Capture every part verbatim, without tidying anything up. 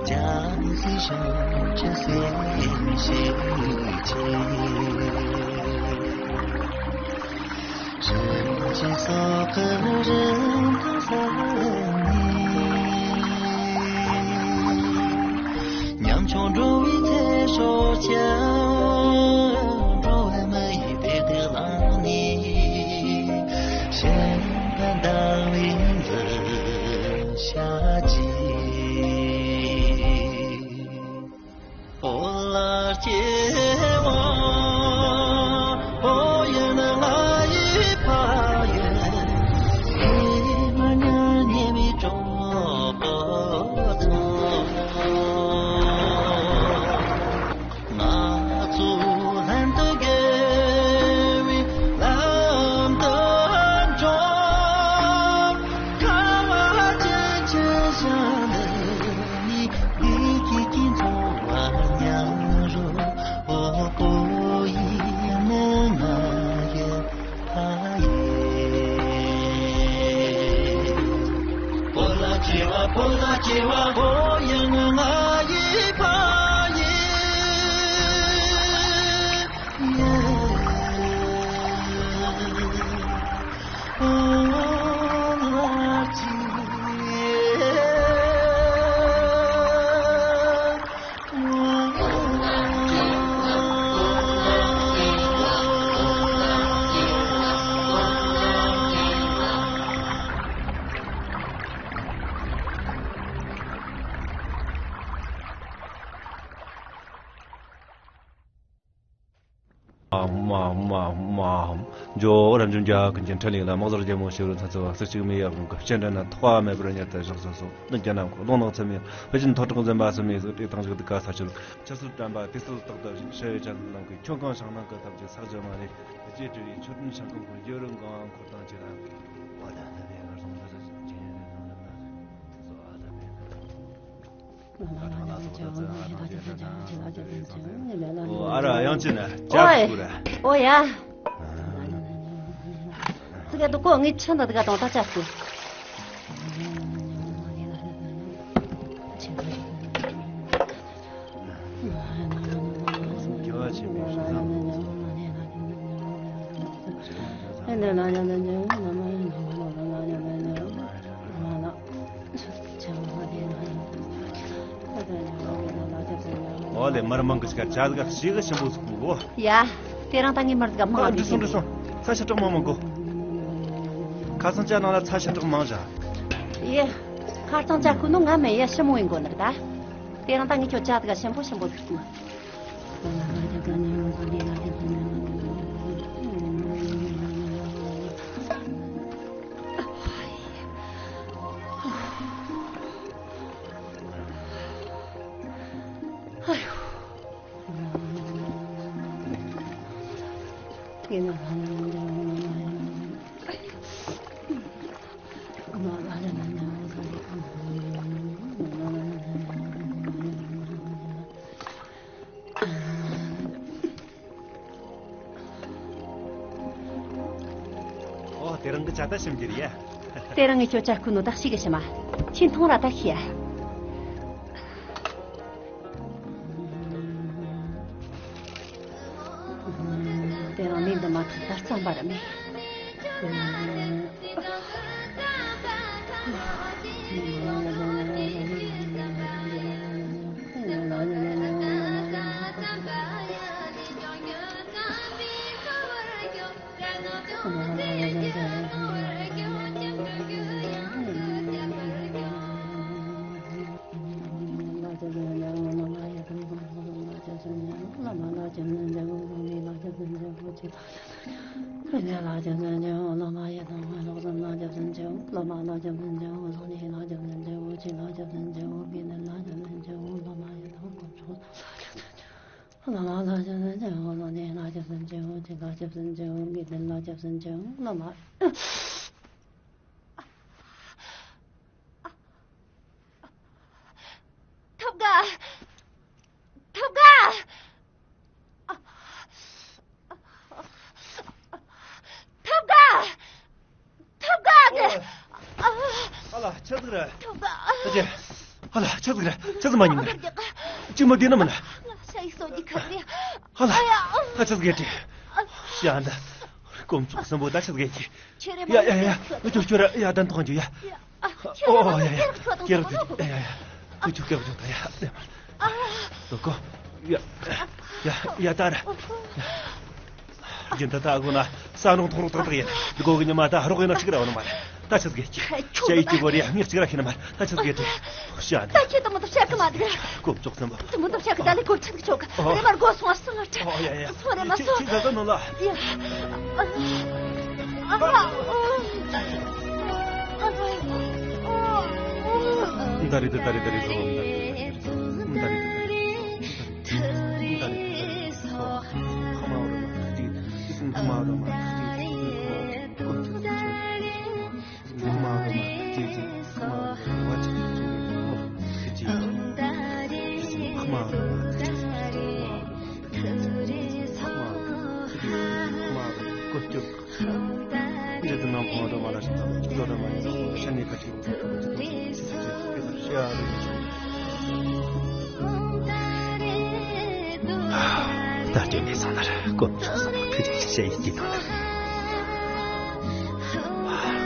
ཀྱང་སྲིད་ཞུ་ཅི་སེམས་ཤེས་ཆེ། ཉམ་ཆུང་འགྲོ་བའི་ཚེ་སྲོག་ཀྱང་འགྲོ་བའི་མི་ཡི་བདེ་སྡུག་བླངས་ནས་གཞན་ཕན་དང་བའི་འཛིན་བྱ་ཅིག་ཨོ་ལ་སྐྱེ་བ་ཨོ་ཡིན་ང་ཡི་ཕ་ཡིན། ཨེ་མ་ཉ་ཉེ་མི་གྲོགས་པོ་ཚོ། ང་ཚོ་ལྷན་དུ་དགེ་བའི་ལམ་དུ་འགྲོ། ཁ་བ་ཅན་ཆེ་ཞིང་ལས་ནི་ལས་ཀྱི་ཀྱི་འཚོ་བ་མྱང་རུ་ཨོ་ཨོ་ཡིན་ནི་ང་ཡི་ཕ་ཡིན། བོད་ལ་སྐྱེ་བ་བོད་ལ་སྐྱེ་བ་བོད་ཡིན་ང་ཡི་ཕ་ཡིན། མ་མ་མ་ཇོ་རབ་འབྱམས་རྒྱལ་ཀུན་གྱི་འཕྲིན་ལས་ལ། དམག་ཟོར་རྒྱལ་མོ་ཞིག་རུ་ཚ་ཚ་བ་སུ་གཅིག་མི་ཡག་གི་སྤྱན་འདྲེན་ན་ཐོགས་མེད་པར་ཉེར་ཐལ་ཞག་སོ་སོ་ནི་རྒྱ་ནམ་ཁོ་ལོང་ནག་ཚུལ་མིན་ཕུ་ཆེན་ཐོག་ཁྲག་འཛིན་པ་སུ་མིན་གཟུགས་བྲིས་དང་ཞིག་ཏུ་དཀའ་ས་ཆུར་ཆུ་སྲིད་དྲན་པ་དུས་སྲིད་རྟག་ཏུ་ཞིག་ཤེས་ཡོད་ཅན་ནམ་མཁའི་ཁྱོད་གང་ཞིང་ནང་གི་ཐབས་ཀྱི་ས་ཇོ་མ་རེད། རྗེས་དྲི་བའི་མཆོད་སྤྲིན་ཤང་ཀང་ཁོར་ཡུ་རུ་འགང་འཁོར་དང་བཅས་ལ། ཨོ་ད་ནི་ནས་ང་སོང་ད་ས་ཅི་ཡང་རེད་ནང་ལ་ན་སོ་ཨ་ད་མེད། ཨོ་ཨ་ར་ཡང་ཅི་ན་ཅག་སྐུ་ར། ཨོ་ཡ། ཙི་ག་དུ་ཀོ་ངི་ཆུ་ན་དི་ག་དང་ད་ཅག་སྐུ། ཨོ་ལེ་མར་མང་གི་ཅིག་ཅ་ལག་ཞིག་གི་ཞིམ་པོ་ཟིག་གོ། ཡ། དེ་རིང་ད་ངས་མར་ཟིག་མང་ཨ་འགྲོ་སོང་འགྲོ་སོང་། ཚ་ཞབས་བྲོ་མང་མང་གོ། ཁ་སང་ཅ་ནང་ལ་ཚ་ཞབས་བྲོ་མང་བཞག་ཡེ། ཁ་སང་ཅ་ཁུ་ནུ་ང་མེ་ཡ་ཞིམ་པོ་ཡིན་གོ་ནི་རེད་ད། དེ་རིང་ད་ངས་ཁྱོད་ཅ་ཟིག་ཞིམ་པོ་ཞིམ་པོ་ཟིག་གོ། ཨོ་དེ་རིང་གི་ཇ་ད་ཞིམ་གྱི་རེད་ཡ། དེ་རིང་ངས་ཁྱོད་ཇ་ཁུ་ནུ་ད་ཤི་གི་ཤི་མ། ཁྱེད་མཐོང་ར་ད་ཤི་ཡ། དེ་རིང་ནི་འདི་མ་ཐག་ད་རྩམ་པ་ར་མེད། ཐབས་དགའ། ཐབས་དགའ། ཐབས་དགའ། ཐབས་དགའ་གི། ཨ་ལ་ཆི་ཟིག་རེད། ཐབས་དགའ། ཨ་ཅེ། ཨ་ལ། ཆི་ཟིག་རེད། ཆི་ཟིག་མ་ཉན་ནི་རེད། ཅི་མ་བདེ་ན་མིན། ང་ཤ་ཡི་སོ་གི་ཁ་རེད། ཨ་ལ། ཨ་ཡ། ད་ཆི་ཟིག་རེད། ཤ་འདི། དཀོན་མཆོག་གསུམ་པོ། ད་ཆི་ཟིག་རེད། ཁྱེད་རེད་མ། ཡ་ཡ་ཡ། ཁྱོད་ཁྱོད་ར། ཡ་དན་ཐོག་འཇུ་ཡ། ཨ། ཁྱེད་རེད་མ། ཁྱེད་ར་ཁྱོད་ཐོག་ཡ་ཡ་ཡ། ཁྱོད་ཁྱོད་ཁྱོད་ད་ཡ། ཨ། ལོ་ཀོ། ཡ་ཡ་ཡ། ད་ར། རྒྱུན་ད་ད་གོ་ན་ས་ནོང་ཐོང་རོག་ཏག་ཏག་ཡིན། འདི་གོ་གི་ཉི་མ་ད་རོག་ཡིན་ན་གཅིག་ར་བ་ནི་མ་རེད། ད་ཆི་ཟིག་གི་ཤ་ཡི་གི་གོ་རེ་ངས་གཅིག་ར་ཤི་ན་མ་རེད། ད་ཆི་ཟིག་གི་དེ་ཤ་འདི། ད་ཁྱེད་དུ་མོ་དུ་ཤ་གི་མ་འདུག་དཀོན་མཆོག་གསུམ་པོ། དུ་མོ་དུ་ཤ་གི་ད་ལས་གོ་ཆག་ཆོག་གི། ཨོ་ཡ་ཡ། རེ་མར་གོ་སོང་ཨ་སོང་ཨ་ཁྲ། ཨོ་ཡ་ཡ། སོང་རེ་མ་སོང་། ཁྱེད་ཁྱེད་ད་ད་ནོ་ལ། ཡ། ཨ་ཨ་ཨ། ད་རེ་ད་ད་རེ་ད་རེ་ད་རེ་ད་རེ། ད་རེ་ད་ད་རེ། ད་རེ་ད་ད་རེ། ཁ་མ་རོ་མ་ཐུག་ཅིག་ཁ་མ་རོ་མ་ཐུག་ཅིག་ཁ་མ་རོ་མ་ཐུག་ཅིག་ཁ་མ་རོ་མ་ཐུག་ཅིག་ཁ་མ་རོ་མ་ཐུག་ཅིག་ཁ་མ་རོ་མ་ཐུག་ཅིག་ཁ་མ་རོ་མ་ཐུག་ཅིག་ཁ་མ་རོ་མ་ཐུག་ཅིག་ཁ་མ་རོ་མ་ཐུག་ཅིག་ཁ་མ་རོ་མ་ཐུག་ཅིག་འདི་དུ་ནང་ཕོང་འགྲོ་མ་ལ་ཞིག་དང་འགྲོ་ར་མ་ཡིན་ནོ་ཤ་ནི་ཁ་ཐིག་ཐོག་ཐོག་ཐོག་ཐོག་ཐོག་ཤ་རུ་ཡིན་ཤ། ད་དེ་ནས་སོང་ན་དཀོན་མཆོག་གསུམ་པོ་ཐུགས་རྗེ་ཆེ་ཞེས་ཡིད་ཀྱིས་དང་ནི།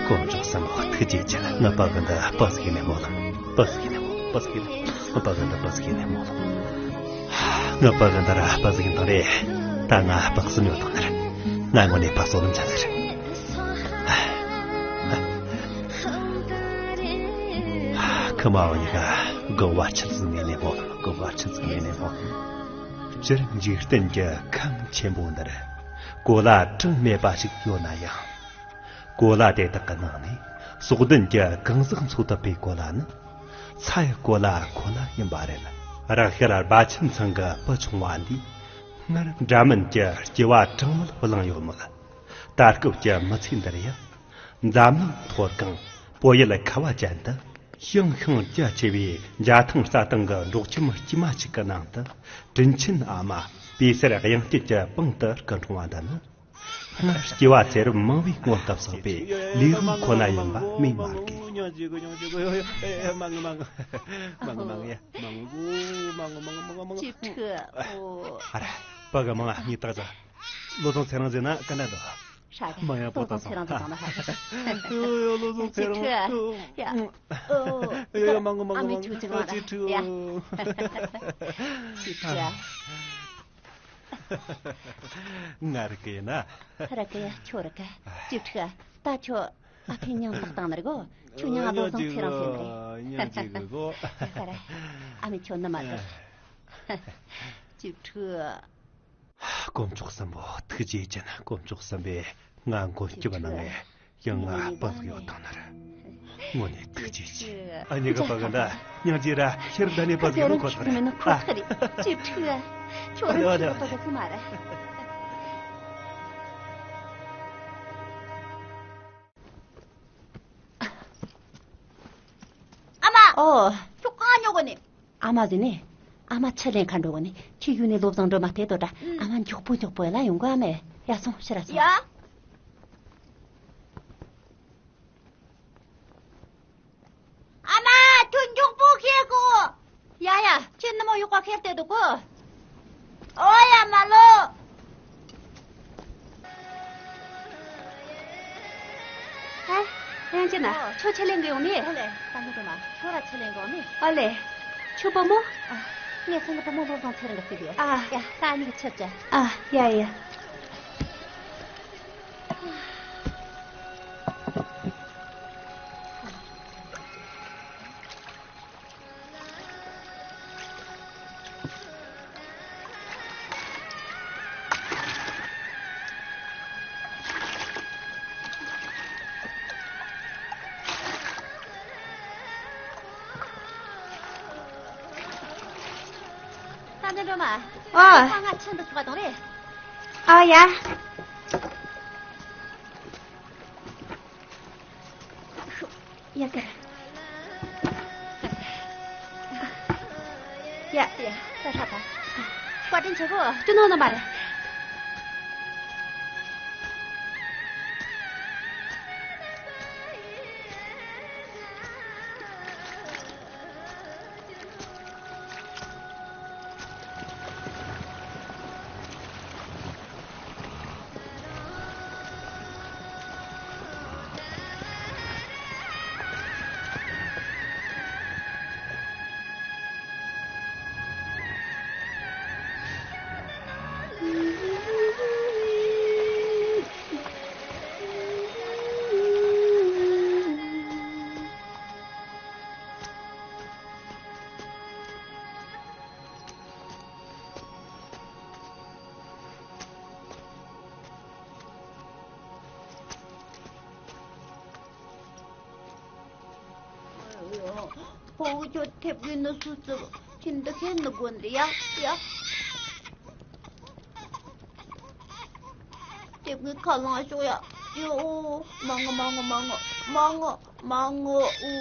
དཀོན་མཆོག་གསུམ་པོ་ཐུགས་རྗེ་ཆེ། ང་པ་གི་འདི་པ་ཟིག་ཡིན་ནས་མོ་ལ། པ་ཟིག་ཡིན་ནས་མོ། པ་ཟིག་ཡིན་ནས་མོ། པ་གི་འདི་པ་ཟིག་ཡིན་ནས་མོ་ལ། ང་པ་གི་འདི་ར་པ་ཟིག་ཡིན་དང་རེད། ད་ང་པ་གསུམ་ཡོད་དང་ནི་རེད། ང་དངོས་གནས་པ་སོ་ལམ་ཅན་ཟིག་རེད། ཁི་མ་འོ་ཡི་ག་གོ་བ་ཆི་ཟིག་ངེས་ནས་མོ། གོ་བ་ཆི་ཟིག་ངེས་ནས་མོ། སྤྱིར་འཇིག་རྟེན་གྱི་ཁམས་ཆེན་པོ་འདིར་གོ་ལ་གྲངས་མེད་པ་ཞིག་ཡོད་ན་ཡང་། གོ་ལ་དེ་དག་གི་ནང་ནས་སྲོག་ལྡན་གྱི་གང་ཟག་འཚོ་ཐུབ་པའི་གོ་ལ་ནི། ཚ་ཡི་གོ་ལ་ཁོ་ན་ཡིན་པ་རེད། རག་ཤར་རྦ་ཆེན་ཚང་གི་བུ་ཆུང་བ་འདིས་སྔར་འདྲ་མིན་གྱི་སྐྱེ་བ་གྲངས་མེད་བླངས་ཡོད་མོད། ད་སྐབས་ཀྱི་མི་ཚེ་འདིར་ཡང་འཛམ་གླིང་མཐོ་སྒང་བོད་ཡུལ་ཁ་བ་ཅན་དུ་ཞིང་ཤིང་རྒྱ་ཆེ་བའི་འཇའ་ཐང་རྩྭ་ཐང་གི་འབྲོག་ཁྱིམ་དཀྱུས་མ་ཞིག་གི་ནང་དུ་དྲིན་ཆེན་ཨ་མ་པའི་སར་གཡང་སྐྱིད་ཀྱི་པང་དུ་སྐུ་འཁྲུངས་པ་འདི་ནི། སྔར་སྐྱེ་བ་ཚེ་རབས་མང་བོའི་སྔོན་དུ་བསགས་པའི་ལས་རིམ་ཁོ་ན་ཡིན་པ་སྨོས་མ་དགོས། མང་གི་མང་གི་མང་གི་མང་གི་ཡ། མང་གི་མང་གི་མང་གི་མང་གི་མང་གི་མང་གི། ཅི་ཁྲི་ཨོ། ཨ་ར། པ་གི་མང་ང་ཉི་ཏག་ཙ། བློ་བཟང་ཚེ་རིང་ཟེར་ན་ཀ་ན་འདུག་མ་ཡང་པོ་ཏང་སོང་། ཧ་ཧ། ཡོ་ཡོ་བློ་བཟང་ཚེ་རིང་། ཅི་ཁྲི་ཡ། ཨོ། ཡོ་ཡོ་མང་གི་མང་གི་མང་གི། ཅི་ཁྲི། ཅི་ཁྲི་ཡ། ཅི་ཁྲི། ང་ར་ཀི་ཡིན་ན། ར་ཀི་ཡ། ཁྱོད་ར་ཀི། ཅི་ཁྲི། ད་ཁྱོད་ཨ་ཕའི་མྱིང་ལག་བཏང་ནི་རེད་གོ། ཁྱོད་མྱིང་ང་བློ་བཟང་ཚེ་རིང་ཟེར་ནི་རེད། མྱིང་ཅིག་གི་གོ། ཡ་ད་ར། ཨ་མས་ཁྱོད་ནི་མ་ཟེར། ཅི་ཁྲི། དཀོན་མཆོག་གསུམ་པོ་ཐུགས་རྗེ་ཅན། དཀོན་མཆོག་གསུམ་པས་ང་མགོན་སྐྱོབ་གནང་ངས། ཡང་ང་པགས་ཡོད་དང་ན་ར། དངོས་གནས་ཐུགས་རྗེ་ཆེ། ཨ་ནི་གི་པགས་འདི་སྙིང་རྗེ་ར་ཤེར་འདི་ནས་པགས་ཡོད་ཁོ་ཐག་རེད། ཁོ་ཐག་རེད། ཅི་ཁྲི། ཁྱོད་རང་ཁྱོད་པགས་ཁུ་མ་ར། ཨ་མ། ཨོ། ཁྱོད་གང་ཉོ་གོ་ནི། ཨ་མ་ཟེར་ནས། ཨ་མ་ཆུ་ལེན་ཁ་འགྲོ་གི་ནས་ཁྱི་ཡུལ་ནས་བློ་བཟང་སྒྲོལ་མ་དེ་དོ་འདྲ། ཨུམ། ཨ་མ་མགྱོགས་པོ་མགྱོགས་པོ་ལ་ཡོང་གོ་ཨ་མས། ཡ་སོང་ཕྱིར་ར་སོང་། ཡ། ཨ་མ་ཁྱོད་མགྱོགས་པོ་ཁྱེར་གོ། ཡ་ཡ་ཁྱེད་ནུ་མོ་གཡོག་པ་ཁྱེར་ཏེ་འདུག་གོ། ཨོ་ཡ་མ་ལོ། ཨ། དབྱངས་ཅན་ན། ཨོ། ཁྱོད་ཆུ་ལེན་གི་ཡོང་ནི། ཨོ་ལེ། ད་མི་དུ་མ་ཁྱོད་ར་ཆུ་ལེན་གི་ཡོང་ནི། ཨོ་ལེ། ཁྱོད་བུ་མོ། ཨ། ངས་སེམས་ཀྱི་བུ་མོ་བློ་བཟང་ཚེ་རིང་གི་བརྩིས་ཡོད། ཨ། ཡ་ད་ཨ་ནི་གི་ཆུ་བཅད། ཨ་ཡ་ཡ། ད་འདི་འགྲོ་མ། ཨ། ཁ་ང་ཆེན་དུ་ཚོགས་དང་རེད། ཨ་ཡ། ཡ་གར། ཡ། ཡ། ད་ཧྲ་ད། བཀའ་དྲིན་ཆེ་གོ། ཅི་ནོ་ནོ་མ་རེད། ཕོ་བོ་ཁྱོད་ཐེབས་ཀྱི་ནི་སུ་བརྩིབས། ཁྱིམ་འདི་ཁེ་ནི་དགོན་འདི་ཡ་ཡ། ཐེབས་ཀྱི་ཁ་ལང་ཤོག་ཡ། ཡོ། མ་ངོ་མ་ངོ་མ་ངོ་མ་ངོ་མ་ངོ་ཨུ།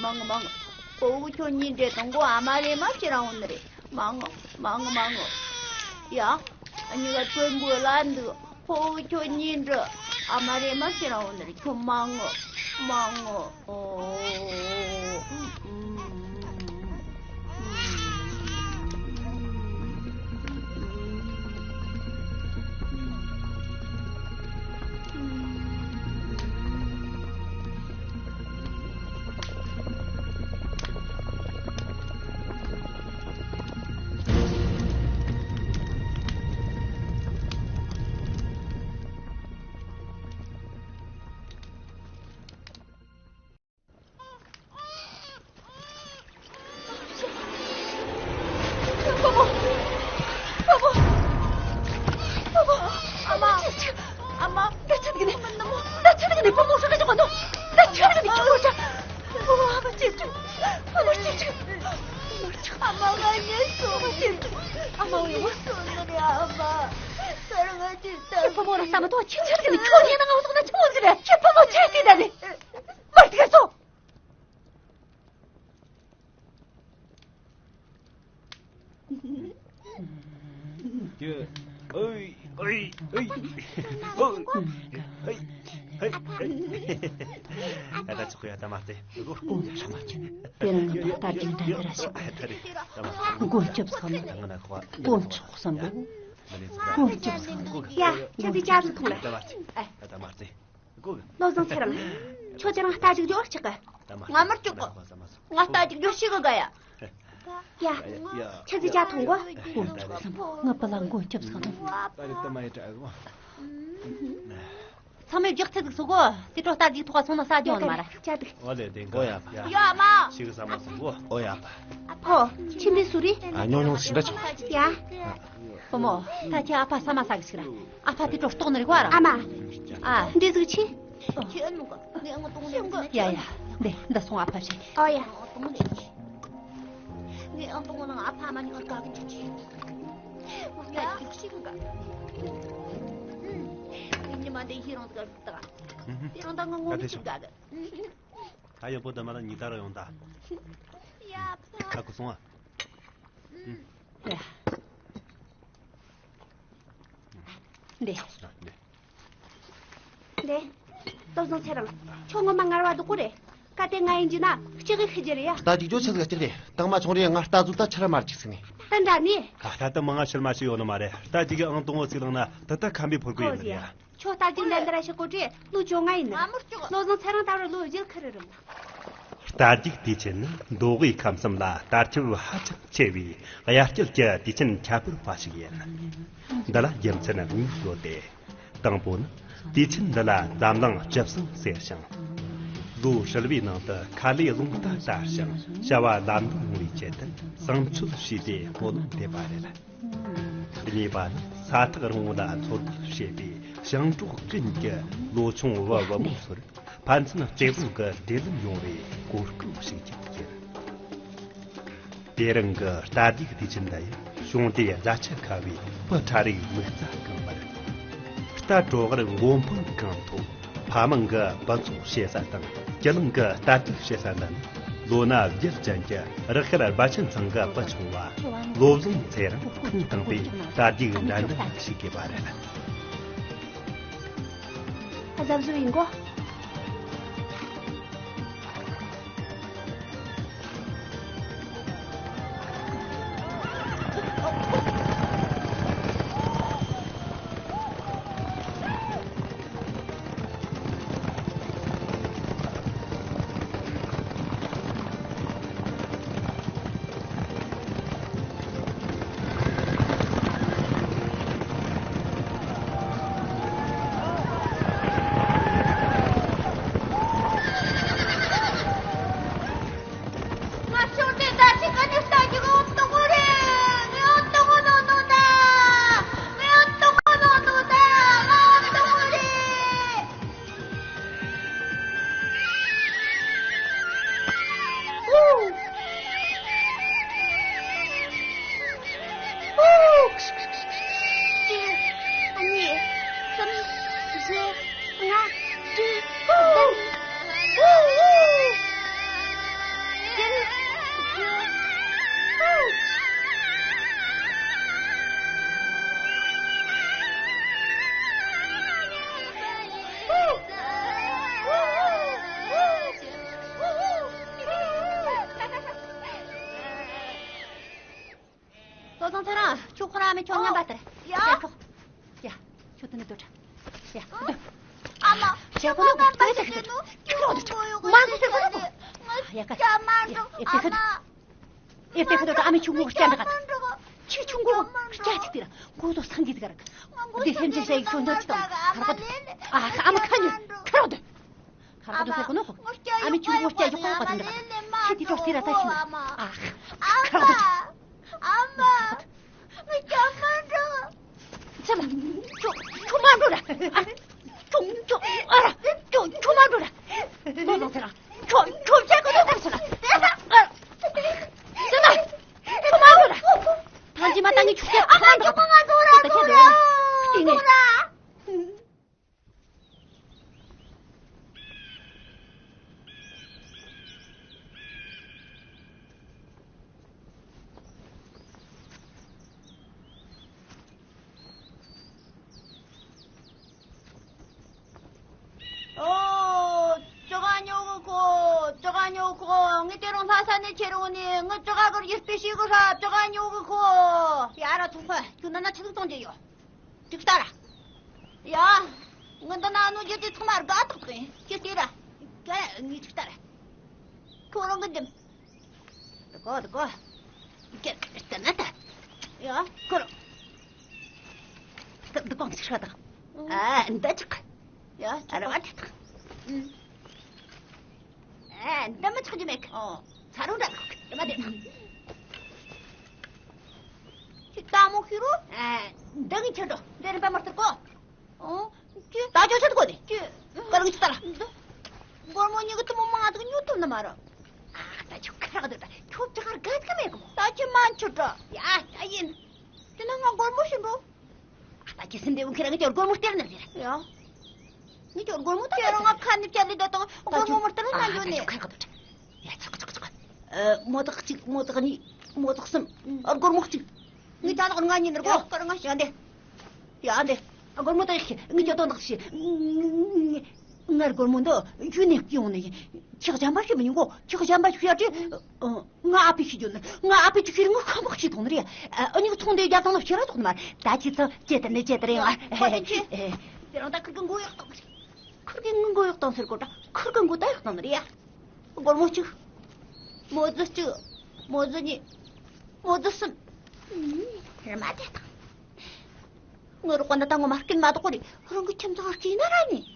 མ་ངོ་མ་ངོ། ཕོ་བོ་ཁྱོད་གཉིས་འདྲེ་དང་གོ་ཨ་མ་རེ་མ་ཁྱེད་རང་འོ་ནི་རེད། མ་ངོ་མ་ངོ་མ་ངོ་ཡ། ཨ་ནི་ག་ཚོད་འགོ་ལ་འདུག་ཕོ་བོ་ཁྱོད་གཉིས་འདྲ་ཨ་མ་རེ་མ་ཁྱེད་རང་འོ་ནི་རེད། ཁྱོད་མ་ངོ་མ་ངོ་ཨོ། ཨ་མ། ཨ་མ། ད་ཆ་འདི་ག་ནས། ད་ཆ་འདི་ག་ནས་བུ་མོ་ཧྲ་ག་ཅོག་ག་ནོ། ད་ཆ་འདི་ག་ནས་ཁྱོད་རོ་ཤ། ཨ་མ་ཅེ་ཅུ། ཨ་མ་ཅེ་ཅུ། ཨ་མ་ང་ཉལ་སོང་། ཨ་མ་ཅེ་ཅུ། ཨ་མ་འོ་ཡོང་། སོང་ནི་རེད་ཨ་མ། ད་རུང་ང་ཅི་ལྟར། ཁྱེད་བུ་མོ་ར་ས་མ་ཐོག་ཁྱེད་ཆ་འདི་ག་ནས་ཁྱོད་ཉལ་ན་ང་འོ་སོང་ན་ཆི་མོ་ཟིག་རེད། ཁྱེད་བུ་མོ་ཆ་འདི་ད་ནི་མར་དེ་ག་སོང་། ཨོའི་ཨོའི་ཨོའི་ཨོའི་ཨོའི། ཨ་ད་ཆོག་ཡ་ད་མ་སྟེ། དགོས་ཆོག་མ་ཆེ། དེ་རིང་ང་ད་རྒྱུན་ལྡན་དེ་ར་ཞིག་ད་རེད། ད་མ་སྟེ། མགོན་སྐྱབས་ས་མོ། ད་ང་ན་ཁོ་མགོན་མཆོག་ས་མོ། མགོན་སྐྱབས་ས་མོ། ཡ། ཁྱེད་ཚོས་ཇ་ཟིག་འཐུང་ལ། ད་མ་སྟེ། ཨེ། ད་མ་སྟེ། བློ་བཟང་ཚེ་རིང་། ཁྱོད་དེ་རིང་རྟ་རྒྱུག་རྒྱུ་ཨེ་ཆགས་གི། ང་མར་བཅུག་གོ། ང་རྟ་རྒྱུག་རྒྱུ་ཤེས་གི་ག་ཡ། ཡ། ཁྱེད་ཚོས་ཇ་འཐུང་གོ། ང་པ་ལ་མགོ་སྐྱབས་སོང་། ཚང་མས་རྒྱག་ཚད་ཟིག་སོ་གོ། དེ་འཕྲོ་རྟ་རྒྱུག་ཐོག་སོང་ན་ས་རྒྱུ་ཡོང་ནི་མ་རེད། ཇ་འདུག་ཨོ་ལེ་དེ་གོ་ཡ་པ། ཡ་མ། ཤེས་གི་ས་མ་སོང་གོ། ཨོ་ཡ་པ། ཨོ། ཁྱིམ་མི་སུ་རེད། ཨ་ཉོ་ཉོ་ཟིན་འདྲ་ཆོག་ཡ། བུ་མོ། ད་ཁྱེད་ཨ་ཕ་ས་མ་ཟ་གི་ཞིག་ར། ཨ་ཕ་དེ་འཕྲོ་ལྟོགས་ནི་རེད་གོ་ར། ཨ་མ། ཨ། འདི་ཟིག་ཆི། ཡ་ཡ། འདི་འདི་སོང་ཨ་ཕ་བྱེད། ཨོ་ཡ། ངས་ཨང་དང་པོ་ནང་ཨ་ཕ་མ་ཉོ་ག་གི་ཅི་ཅི། ང་ད་ཅིག་ཤི་གི་ག་ངས་ཉི་མ་འདི་ཤི་རང་དགའ་ཟིག་ད། དེ་རང་ད་ང་ངོ་མི་ཅིག་དགའ་གི་ད་ཡོད་པོ་ད་མ་ལ་ཉི་ད་ར་ཡོང་ད། ཡ་ཕ། ཁ་ཁུ་སོང་ཨ། ཡ། འདི། འདི། བློ་བཟང་ཚེ་རིང་། ཁྱོད་ངོ་མ་ངར་བ་སྡུག་པོ་རེད། གལ་ཏེ་ང་ཡིན་རྒྱུ་ན་ལྕགས་ཀྱི་ཤི་རྒྱུ་རེད་ཡ། རྟ་རྒྱུག་རྒྱུ་ཆི་ཟིག་ལྕགས་རེད། དང་མ་ཆུང་རེད། ང་རྟ་ཟོ་ད་ཆི་ར་མར་གཅིག་ཟིག་ནས། ད་འདྲ་ནི། ད་ལྟ་མ་ང་ཕྱིར་མ་ཞིག་ཡོང་ནི་མ་རེད། རྟ་རྒྱུག་གི་ཨང་དང་པོ་ཟིག་བླངས་ན་ད་ལྟ་ཁམ་པའི་ཕོར་གོ་ཡིན་ནི་ཡ། ཁྱོད་རྟ་རྒྱུག་འདྲ་འདི་ར་ཤི་གོ་དྲེ་ལོ་བཅོ་ལྔ་ཡིན་ནི། བློ་བཟང་ཚེ་རིང་ད་རུང་ལོ་བཞི་ཁུ་རེ་རུང་། རྟ་རྒྱུག་དུས་ཆེན་ནི་མདོ་དབུས་ཁམས་གསུམ་ལ་དར་ཁྱབ་ཧ་ཅང་ཆེ་བའི་དབྱར་སྐྱིད་ཀྱི་དུས་ཆེན་ཁྱད་པར་བ་ཞིག་ཡིན། འདི་ལ་རྒྱུ་མཚན་གཉིས་ཡོད་དེ། དང་པོ་ནི། དུས་ཆེན་འདི་ལ་འཛམ་གླིང་བཅུ་གསུམ་ཟེར་ཞིང་། ལོ་ཧྲིལ་བོའི་ནང་དུ་ཁ་ལས་རླུང་རྟ་དར་ཞིང་བྱ་བ་ལམ་འགྲོ་ཡོང་བའི་ཆེད་དུ་བསང་མཆོད་བྱས་ཏེ་སྨོན་ལམ་འདེབས་པ་རེད། གཉིས་པ་ནི་ས་ཐག་རིང་བོ་ལ་འཚོ་སྡོད་བྱེད་པའི་ཞིང་འབྲོག་ཀུན་གྱི་ལོ་ཆུང་བུ་བུ་མོ་ཚོར་ཕན་ཚུན་གཅིག་མཚུངས་ཀྱི་འབྲེལ་ལམ་ཡོང་བའི་གོ་སྐབས་ཤིག་ཀྱང་ཡིན། དེ་རིང་གི་རྟ་རྒྱུག་དུས་ཆེན་འདི་ཡང་བྱུང་དུས་རྫ་ཆུ་ཁ་བའི་བུ་ཕྲ་རིགས་མིག་རྩ་གང་བར། རྟ་དྲོ་བར་མགོ་འཕང་གང་མཐོ། ཕ་མ་གི་འབུ་ཚོགས་བྱེད་ས་དང་སྤྱི་གླིང་གི་རྟ་རྒྱུག་བྱེད་ས་འདི་ནི་ལོ་ན་བརྒྱད་ཅན་གྱི་རག་ཤར་རྦ་ཆེན་ཚང་གི་བུ་ཆུང་བ་བློ་བཟང་ཚེ་རིང་ཐེངས་དང་པོའི་རྟ་རྒྱུག་འགྲན་བསྡུར་ཞུགས་དགོས་པ་རེད། གཟབ་གཟབ་ཡིན་གོ། བློ་བཟང་ཚེ་རིང་། ཁྱོད་ཁོ་རང་ཨ་མས་ཁྱོད་མཉམ་པ་ལྟར། ཡ། ཡ་ཁྱོད། ཡ། ཁྱོད་དེ་ནས་སྡོད་དྲ། ཡ། སྡོད། ཨ་མ། ཞེ་པོ་ནོ་ཁོ་ལྟོས་ཤིག་ཁྱོད་ཁྱོད་ཁྱོད་ཁྱོད་མ་འགྲོ་ཟེར་གོ་ནོ་གོ། ཡ་ཀ། ཡ་དེ་ཁ། ཨེ་དེ་ཁ་དོ་ཨ་མས་ཁྱོད་ངོ་སྐྱ་འདྲ་ག་ཁྱོད་ཁྱོད་ངོ་སྐྱ་ཅིག་དེ་ར་མགོ་དོ་སང་གི་དེ་ག་ར། འདི་སེམས་ཅན་ཞིག་ཁྱོད་ཉོ་ཅིག་དང་ག་ར་ག་དོ། ཨ་ཁ་ཨ་མ་ཁ་ཉོ་ཁ་རོག་དོ། ཁ་རོག་དོ་ཟེར་གོ་ནོ་གོ། ཨ་མས་ཁྱོད་ངོ་སྐྱ་ཡོད་པ་ག་དོ་འདྲ་ག་ཁྱེད་དེ་ཅོག་དེ་ར་ད་ཁྱོད། ཨ་ཁ་རོག་དོ། ཨ་མ། ངས་ཀྱང་མ་འགྲོ། ཚེ་མ། ཁྱོད་ཁྱོད་མ་འགྲོ་ར། ཨ། ཁྱོད་ཁྱོད་ཨ་ར། ཁྱོད་ཁྱོད་མ་འགྲོ་ར། ལོ་ལོ་ཚེ་ར། ཁྱོད་ཁྱོད་བྱེད་གི་ལོ་ཚེ་ར། ཨ། ཚེ་མ། ཁྱོད་མ་འགྲོ་ར། ཐང་ཅི་མ་ཏང་གི་ཁྱོད་ཁྱོད་མ་འགྲོ། ཁྱོད་མ་འགྲོ་ར། ཁྱོད་མ་འགྲོ་ར། ཨོ། ཅོ་ག་ཉོ་གི་ཁོ། ཅོ་ག་ཉོ་གི་ཁོ། ངས་དེ་རིང་ལྷ་ས་ནས་ཁྱེར་ཡོང་ནས་ངས་ཅོ་ག་གི་རྒྱུ་སྤུས་ཤིག་གི་ཧྲ། ཅོ་ག་ཉོ་གི་ཁོ། ཡ་ར་ཐུང་ཁོ། ཁྱོད་ནང་ན་ཆི་ཟིག་གཏོང་རྒྱུ་ཡོད། ཅིག་ལྟ་ར། ཡ། ངི་འདི་ན་ནུ་རྒྱུ་དེ་ཚང་མ་དགའ་ཐག་ཏུ་ཡིན། ཁྱེད་ལྟོས་ར། ག་ངི་ཅིག་ལྟ་ར། ཁོ་རང་གི་འདི། འདི་གོ་འདི་གོ། ཀྱེ་ལྟ་ན་ད། ཡ། ཁོ་རང་། འདི་འདི་གོ་ཅིག་ཧྲ་ད། ཨ་འདི་ཅིག་ཡ། ཨ་ར་བ་དེ་ད། ཨ་འདི་མི་ཆགས་རྒྱུ་མེད་གི། ཨོ། ཚ་རུང་འདྲ་གི་འདི་མ་དེ་ད། ཁྱི་ལྟ་མོ་ཤི་རུ། ཨ་འདི་གི་ཁྱེར་འགྲོ། འདི་རིན་པ་མ་སྟེར་གོ། ཨོ། ཁྱི། ད་ཅོ་ཆད་གོ་ནི། ཁྱི། ག་རང་ཁྱི་ལྟ་ར། འདི། སྒོར་མོ་གཉིས་ཀྱི་ཐུན་མོང་མང་ཚིག་ཉོ་ཐུབ་ནི་མ་རེད། ཨ་ད་ཁྱོད་ཁ་རག་འདུག་ད་ཁྱོད་ཅག་གར་དགའ་གི་མེད་གོ། ད་ཁྱི་མ་འཆོར་འགྲོ། ཡ་ད་ཡིན། དེ་ན་ང་སྒོར་མོ་ཤི་འགྲོ། ཨ་ད་ཁྱི་སེམས་བདེ་བོ་ཁྱེད་རང་གི་ཅོར་སྒོར་མོ་སྟེར་ནི་རེད། ཡ། ངས་ཅོར་སྒོར་མོ་ད་ཁྱེད་རང་ང་ཁ་ནི་བཅད་ལི་ད་དང་སྒོར་མོ་མི་སྟེར་ན་འགྱོ་ནི། ཁ་ཁ་ཡ་ཆག་ཆག་ཆག་མོ་ཏག་གཅིག་མོ་ཏག་གཉིས། མོ་ཏག་གསུམ། སྒོར་མོ་གཅིག་ངས་ད་ལག་ང་ཉིན་རེ་གོ་སྐར་ང་ཞིག་འདེ། ཡ་འདེ། སྒོར་མོ་ཏག་ཞིག་ངས་ཅོ་ཏོང་ཏག་ཞིག་ངར་སྒོར་མོ་འདི་ཡུལ་ནས་ཡོང་ནི་ཡིན། ཁྱག་གཞན་པ་ཞིག་མི་ཡིན་གོ། ཁྱག་གཞན་པ་ཞིག་ཡ་ཏི། ང་ཨ་ཕའི་ཤི་རྒྱུ་ནི། ང་ཨ་ཕའི་ཅིག་ཤི་རི་ང་ཁ་མག་ཞིག་ཐོང་ནི་རེད། ཨ་ནི་ཚོང་འདི་རྒྱབ་ཐང་ལ་ཕྱིར་ར་ཐོག་ནི་མ་རེད། ད་ཅི་ཚང་ཅེ་ཏི་ནི་ཅེ་ཏི་རེད་ང་། ཁོ་དེ་ཅི། དེ་རང་ད་ཁུར་གི་མགོ་གཡོག་བཏང་ནི་རེད། ཁུར་གི་མགོ་གཡོག་བཏང་ཟེར་གོ་ད་ཁུར་གི་མགོ་ད་གཡོག་བཏང་ནི་རེད་ཡ། སྒོར་མོ་གཅིག་མོ་ཟི་གཅིག་མོ་ཟི་གཉིས། མོ་ཟི་གསུམ། རི་མ་དེ་དང་། ངའི་རོགས་པ་འདི་ད་ངོ་མ་སྐྱིད་མ་གཏོགས་ཁོ་རེད། རང་གི་ཁྱིམ་ཚང་སྐྱིད་ན་ར་ནི།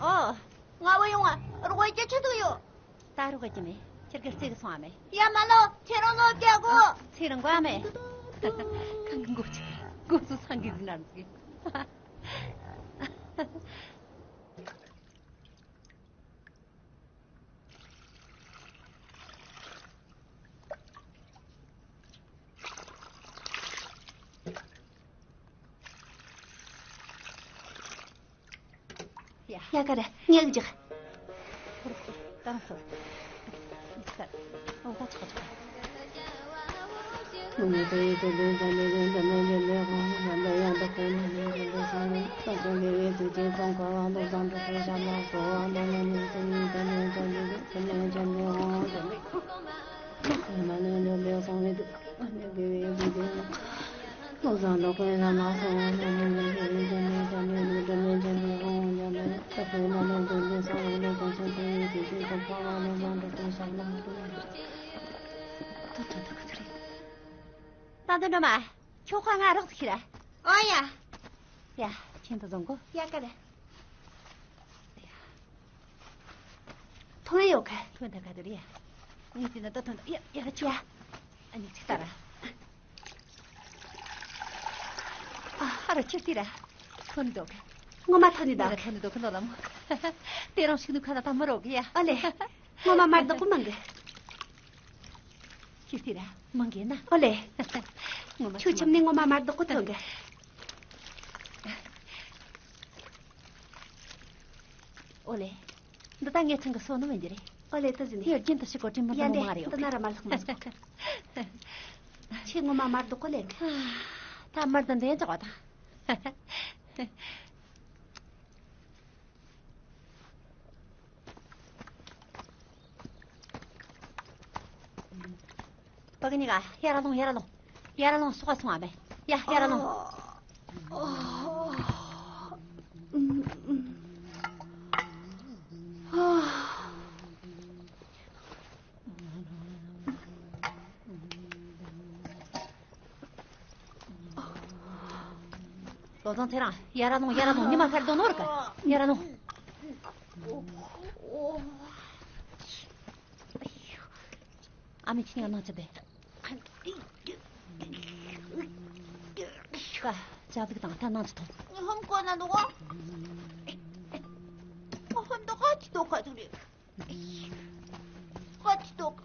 ཨོ། ང་བུད་ཡོང་ང་། རོགས་ཡེད་རྒྱུ་ཆི་ཟིག་ཡོད། ད་རོགས་ཡེད་རྒྱུ་མེད། ཁྱེད་ཀྱི་རྩེ་གི་སོང་ཨ་མེད། ཡ་མ་ལོ། ཁྱེད་རང་ལོ་རྒྱག་གོ། ཨ། ཚེ་རིང་གོ་ཨ་མེད། ཁང་གི་མགོ་ཆེ། མགོ་སུ་སང་གི་ཟིན་ན་ཟིག་ཡ་ཀ་ར་ངས་ཀྱི་ཅིག་ད་དུང་འགྲོ་མ། ཁྱོད་ཁ་ང་རོགས་ཟིག་ཤི་ར། ཨོ་ཡ། ཡ། ཁྱེད་དུ་བཟུང་གོ། ཡ་ཀ་ར། ཐོན་ཡོད་ཀ། ཐོན་ད་ག་དུ་རེད་ཡ། ངས་དེ་ན་ད་ཐོན་ད། ཡ་ཡ་ཆོ། ཡ། ཨ་ནི་ཅི་ལྟ་ར། ཨ་ཧ་ར་ཁྱེར་ཏི་ར། ཐོན་འདུག་ངོ་མ་ཐོན་ནི་འདུག་ཐོན་འདུག་ལོ་ལ་མོ། དེ་རང་ཞིག་ནུ་ཁ་ད་ད་མི་རོགས་གི་ཡ། ཨ་ལེ། ངོ་མ་མར་དོག་གོ་མང་གི། ཁྱེར་ཏི་ར་མང་གི་ན། ཨ་ལེ། ངོ་མ་ཆུ་ཆམ་ནི་ངོ་མ་མར་དོག་གོ་ཐོན་གི། ཨོ་ལེ། འདི་ད་ངའི་ཚང་གི་སོ་ནམ་ཡིན་རྒྱུ་རེད། ཨོ་ལེ་ད་ཟིན་ཡ་རྒྱུན་དུ་ཞིག་གོ་དྲིན་མི་ཡ་འདྲ་འདི་མ་རེད་འདི་ན་ར་མ་ལྷག་མ་སོང་། ཁྱེད་ངོ་མ་མར་དོག་གོ་ལེ། ད་མར་དང་འདྲེན་ཅག་པ་དང་། ཕ་གི་ནི་ག་ཡར་ལོང་ཡར་ལོང་། ཡར་ལོང་སོག་སོང་ཨ་མེ། ཡ་ཡར་ལོང་། ལོ་ཙང་ཚེ་རང་ཡར་ལོང་ཡར་ལོང་། ཉི་མ་ཤར་དོ་ནོར་ག་ཡར་ལོང་། ཨ་མའི་ཁྱི་ཉག་ནང་ཚུད་པས། ཀ་ཅག་ཟིག་དང་ད་ནང་ཚུད་ཐོང་། ངའི་ཧམ་གོ་ན་འདུག་ག་ཧམ་འདུག་ག་ཅི་འདུག་ག་ཟིག་རེད། ཧ་ཅི་འདུག་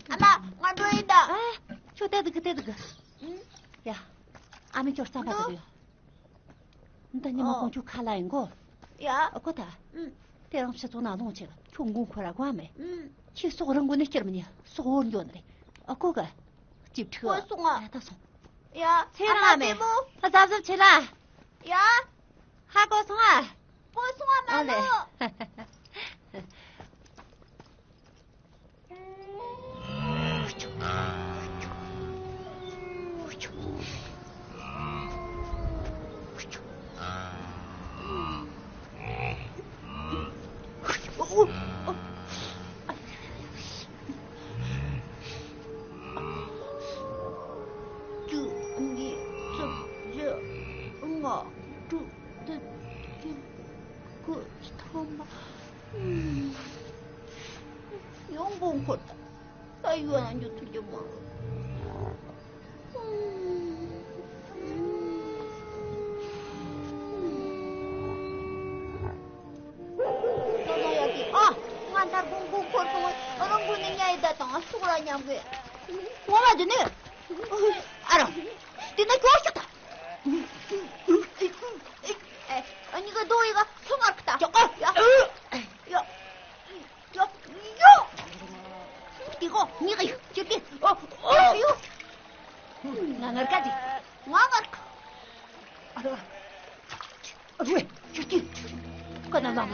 ཨ་མ། ང་འགྲོ་ཡིན་ད། ཨ། ཁྱོད་བལྟས་འདུག་གི་བལྟས་འདུག་གི། ཨུ། ཡ། ཨ་མས་ཁྱོད་རྩམ་པ་འདུག་ཟོས་ཡོད། འདི་ཉི་མ། ཨོ། ཁོང་ཁྱོད་ཁ་ལ་ཡིན་གོ། ཡ། ཨ་ཁོ་ད། ཨུ། དེ་རང་ཕྱི་ཚོགས་ན་ལོང་ཆེ་གི་ཁྱོད་མགོ་འཁོར་ར་གོ་མེད། ཨུ། ཁྱོད་སོག་རང་མགོ་ནས་བསྐྱུར་མི་ཉན། སོག་བོར་འགྱོ་ནི་རེད། ཨ་ཁོ་གི། ཅིབ་ཁྲི། ཁོ་སོང་ང་། ཨ་ད་སོང་། ཡ། ཚེ་རིང་ཨ་མ་ཨ་མས། ལྟད་མོ། ཨ་གཟབ་གཟབ་བྱེད་ལ། ཡ། ཧ་གོ་སོང་ཨ། གོ་སོང་ཨ་མ་ཨ་ལེ། ལོ། གཅིག་གཉིས་གསུམ་བཞི་ལྔ་དྲུག་བདུན་བརྒྱད་དགུ་ཐོག་མ། ཡང་མགོ་འཁོར་ད། ད་ཡོད་ན་འགྱོ་ཐུབ་ཀྱི་མ་རེད། ད་ད་ཡ་གི་ཨ། ང་མཐར་དགོང་མགོ་འཁོར་སོང་། རང་མགོ་ནས་ཉལ་ཡི་ད་དང་སུག་ར་མཉམ་གི། ངོ་མ་དེ་ནི། ཨ་རོ། དེ་ན་ཁྱོད་ཤོག་ད། ཨ་ནི་ག་རྡོ་ཡི་ག་སོང་ངར་གི་ད། ཡ། ཡ། ཡོ། ཡོ། འདི་གོ་ཉི་ག་ཡོད་ཅི་སྟེ། ཨོ། ཨོ། ཡོ། ང་ངར་ག་དེ། ང་ངར་ག་ཨ་ར། ཨ་རུ། ཅི་སྟེ། ཀ་ན་ལ་མ།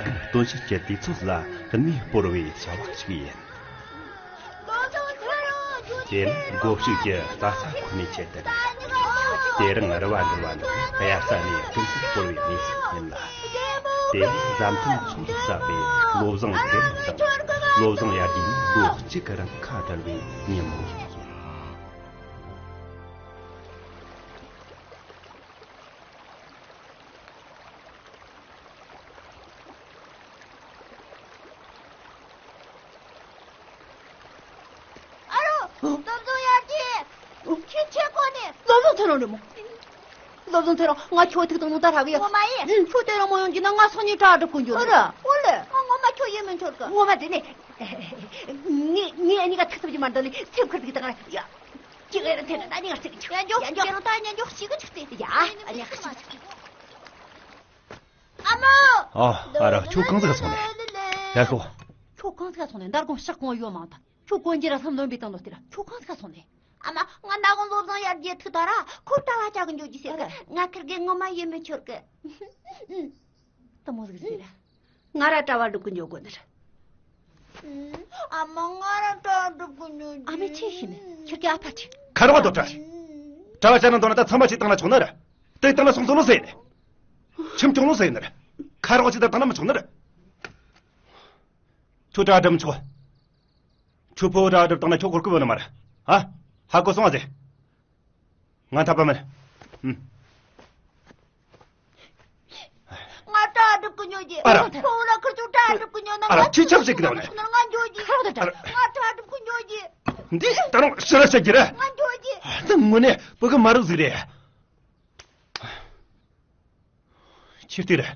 རྒན་སྟོན་ཤུགས་ཀྱི་དུས་ཚོད་ལ་གནས་སྤོར་བའི་བྱ་བ་ཞིག་ཡིན། དེ་ནི་སྒོ་ཕྱུགས་ཀྱི་རྩྭ་ས་ཁོ་ནའི་ཆེད་དུ་རེད། དེ་རིང་རུ་བ་འདུལ་བ་ནི་དབྱར་ས་ནས་གྲོང་གསེབ་སྤོར་བའི་གནས་ཚུལ་ཡིན་ལ། དེ་ནི་བཟའ་འཐུང་ཚོང་ཟོག་ཟ་བའི་བློ་བཟང་ཚེ་རིང་དང་བློ་བཟང་ཡར་རྒྱས་གཉིས་ལོ་གཅིག་གི་རིང་ཁ་བྲལ་བའི་ཉིན་མོ་ཞིག་ཡིན། ཨ་རོ། སློབ་བཟང་ཡར་རྒྱས། ཁྱོད་ཆས་གོན་ནས། སློབ་བཟང་ཚེ་རིང་རེད་མོ། སློབ་བཟང་ཚེ་རིང་། ང་ཁྱོད་ཐུག་དང་ནང་ད་རག་གི་ཡོད། ངོ་མ་ཡིན། ཁྱོད་དེ་རང་མ་ཡོང་རྒྱུ་ན་ང་སང་ཉིན་གྲ་སྒྲིག་གོན་རྒྱུ་ཨ་ར། ཨོ་ལེ། ང་ངོ་མ་ཁྱོད་ཡིད་སྨོན་འཆོར་གི། ངོ་མ་དེ་ནས། ངས་ངས་གཉིས་ཀ་ཐུག་ཐུབ་ཀྱི་མ་འདུག་ལེ། སེམས་ཁུར་ཟིག་དང་ཡ། ཅི་ག་ཡ་ཐེ་ན་ད་ཉིན་ཀ་ཐུག་ཆོག་ཡ་འཇོག་ཡ་འཇོག་ཡང་ད་ཉིན་འཇོག་ཞིག་གི་ཆུག་སྟེ། ཡ་ཨ་ཉིན་ཀ་ཞིག་ཆུག་ཨ་མ། ཨ། ཨ་ར། ཁྱོད་གང་ཟིག་ག་སོང་ནས། ཡ་ཤོ། ཁྱོད་གང་ཟིག་ག་སོང་ནས། འདར་གོང་ཤག་གོང་ཡོད་མང་ད། ཁྱོད་གོན་རྒྱུ་ར་སམ་ལོན་པའི་སྟེང་ལོ་སྟེ་ར། ཁྱོད་གང་ཟིག་ག་སོང་ནས། ཨ་མ། ང་ན་གོང་སློབ་བཟང་ཡར་རྒྱས་ཐུག་ད་ར་ཁོ་གྲྭ་བ་བཅའ་གི་འཇོག་རྒྱུ་ཟེར་གི། ང་ཁིར་གེ་ངོ་མ་ཡིད་མི་ཆོར་གི། ད་མོ་ཟིག་ཟེར་ར། ང་ར་གྲྭ་བ་སྒྲུབ་གི་འཇོག་དགོས་ནི་ར། ཨ་མ། ང་ར་གྲྭ་སྒྲུབ་གི་འཇོག་རྒྱུ། ཨ་མས་ཆི་ཤི་ནི། ཁྱེད་ཀྱི་ཨ་ཕ་ཆི། ཁ་རོག་དོ་གྲྭ། གྲྭ་བ་བྱས་ན་འདོད་ན་ད་ཚང་མ་ཅིག་བཏང་ན་ཆོག་ནི་ར། དེ་བཏང་ན་སོང་ཚོ་ལོ་ཟེར་ནི། ཁྱིམ་སྐྱོང་ལོ་ཟེར་ནི་ར། ཁ་རོག་ཅིག་ད་བཏང་ན་མི་ཆོག་ནི་ར། ཁྱོད་གྲྭ་སྒྲུབ་མི་ཆོག་ཁྱོད་ཕོ་བོ་གྲྭ་སྒྲུབ་བཏང་ན་ཁྱོད་གོ་སྐབས་ཡོད་ནི་མ་ར། ཨ། ཧ་གོ་སོང་ཨ་ཟེ། ང་འཐད་པ་མེད། ཨུམ། ང་གྲྭ་སྒྲུབ་གི་འཇོག་རྒྱུ། ཨ་ར། ཁོ་ར་ཁིར་ཚོ་གྲྭ་སྒྲུབ་གི་འཇོག་ན། ཨ་ར། ང་ཁྱི་ཆབ་ཟིག་གི་ད་ནི། ང་འཇོག་རྒྱུ། ཁ་རོག་དོ་གྲྭ། ང་གྲྭ་སྒྲུབ་གི་འཇོག་རྒྱུ། འདི་ད་རུང་ཕྱི་ར་བཤད་རྒྱུ་ར། ང་འཇོག་རྒྱུ། ད་དངོས་གནས་བུ་གི་མ་རུ་ཟིག་རེད། ཁྱེད་དེ་རེད།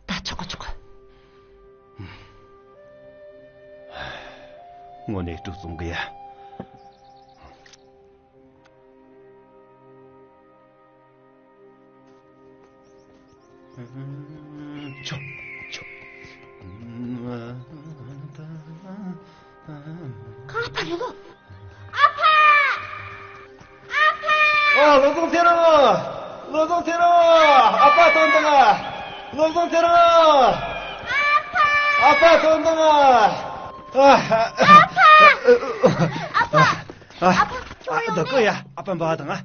ད་ཆོག་གི་ཆོག་གི། དངོས་གནས་སྤྲོ་བཙོང་གི་ཡ། ཆོག་ཆོག་ཨ་ཕ་རེད་ལོ། ཨ་ཕ། ཨ་ཕ། ཨ། བློ་བཟང་ཚེ་རིང་། བློ་བཟང་ཚེ་རིང་། ཨ་ཕ་ཐོན་དང་། བློ་བཟང་ཚེ་རིང་། ཨ་ཕ་ཐོན་དང་ཨ། ཨ་ཕ། ཨ་ཕ། ཨ་ཕ། ཁྱོད་ཡོང་ནས། ཨ་ཕ་འབའ་དང་ཨ།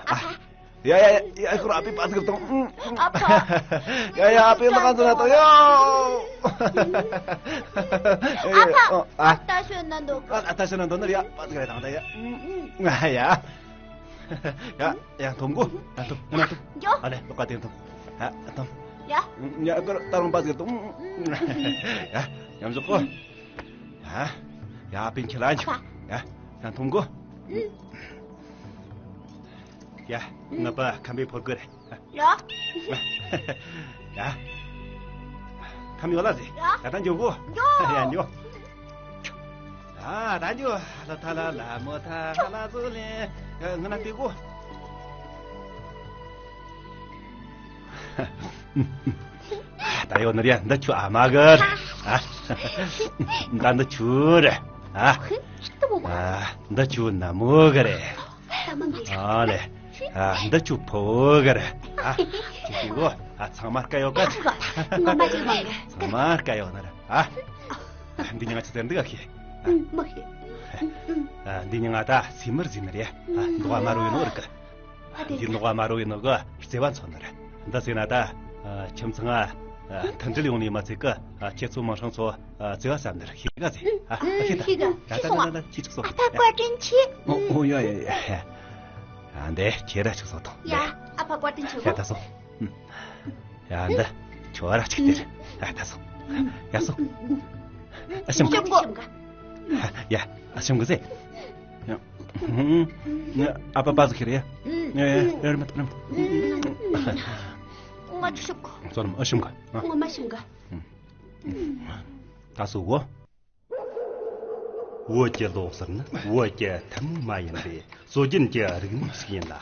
ཨ་ཕ། ཡ་ཡ་ཡ་ཁོ་ར་ཨ་ཕའི་པ་ཟིག་དང་། ཨ་ཕ། ཡ་ཡ་ཨ་ཕའི་ལག་འཛིན་ན་དང་ཡ། ཨ་ཕ། ཨ་ལྟ་ཤོད་ན་འདུག་ཨ་ལྟ་ཤོད་ན་འདུག་ན་རེད་ཡ། པ་ཟིག་རེད་དང་ད་ཡ། ཡ་ཡ། ཡ་ཡ་འཐོམ་གོ། ཡ་འཐོམ་ང་འཐོམ། ཨ་ལེ་ལོ་ཀ་དེ་འཐོམ། ཡ་འཐོམ། ཡ། ཡ་ཀར་ད་རུང་པ་ཟིག་འཐོམ། ཡ་ཡ་འཇོག་གོ། ཡ། ཡ་པིན་ཁྱི་ལ་འཇོག་ཡ། ཡ་འཐོམ་གོ། ཡ། ང་པ་ཁམ་པའི་ཕོ་གི་རེད། ཡ། ཡ། ཁམ་ཡོད་ལ་ཟེ། ཡ། ད་ད་འཇོག་གོ། འཇོག་ཡ་འཇོག་ད་ད་འཇོག་ལ་ཐ་ལ་ལ་མོ་ཐ་ལ་ལ་ཟུ་ལེ། ང་ན་ཏི་གོ། ད་ཡོད་ནི་རེད། འདི་ཁྱོད་ཨ་མ་གི་རེད། ཨ། ད་འདི་ཁྱོད་རེད། ཨ། ཨ། འདི་ཁྱོད་ན་མོ་གི་རེད། ཨ་ལེ། ཨ། འདི་ཁྱོད་ཕོ་གི་རེད། ཨ། ཅི་ཞིག་གོ། ཨ། ཚང་མ་སྐད་ཡོད་ག་ངོ་མ་ཅིག་མང་གི་ཚང་མ་སྐད་ཡོད་ནི་རེད། ཨ། འདི་ཉི་ང་ཅི་ཟེར་འདི་ག་ཤེས། ཨ། མི་ཤེས། ཨ། འདི་ཉི་ང་ད་སི་མར་ཟིན་ནི་རེད། ཨ། འདུག་ཨ་མ་རུ་ཡོད་ནོ་རིག་གི་ཨ་དེ་འདི་ནོག་པ་མ་རོ་ཡིན་ནོ་གི་བརྩེ་བ་མཚོན་ནི་རེད། འདི་ཟེར་ན་ད་ཁྱིམ་ཚང་ང་མཐུན་སྒྲིལ་ཡོང་ནི་མ་ཚད་གི་ཁྱེད་ཚོ་མི་ཧྲང་ཚོ་བརྩེ་བ་ཟབ་ནི་རེད། ཤེས་ག་ཟེ། ཨ་ཤེས་ད། ཤེས་ག་ད་ད་ད་ད་ཤེས་ཆོག་སོང་། ཨ་ཕ་བཀའ་དྲིན་ཆེ། ཨོ་ཡ་ཡ་ཡ། ཨ་འདི་ཁྱེད་ར་ཆོག་སོང་དང་། ཡ་ཨ་ཕ་བཀའ་དྲིན་ཆེ། ཡ་ད་སོང་། ཡ་འདི་ཁྱོད་ར་ཆིག་སྟེར། ཡ་ད་སོང་། ཡ་སོང་། ཨ་ཤམ་གི། ཤམ་གི། ཡ་ཨ་ཤམ་གི་ཟེ། ཡ། ཨ་པ་པ་ཟིག་ཁྱེར་ཡ། ཡ་ཡ་ཡ་རེ་མ་ཐུབ་རེ་མ་ཐུབ། ང་ཆུ་ཤོག་གོ། ཚོར་མ་ཨ་ཤམ་གི། ང་མ་ཤམ་གི། ད་སོ་གོ། བོད་ཀྱི་ལོ་གསར་ནི་བོད་ཀྱི་ཐུན་མོང་མ་ཡིན་པའི་སྲོལ་རྒྱུན་གྱི་རིག་གནས་ཤིག་ཡིན་ལ།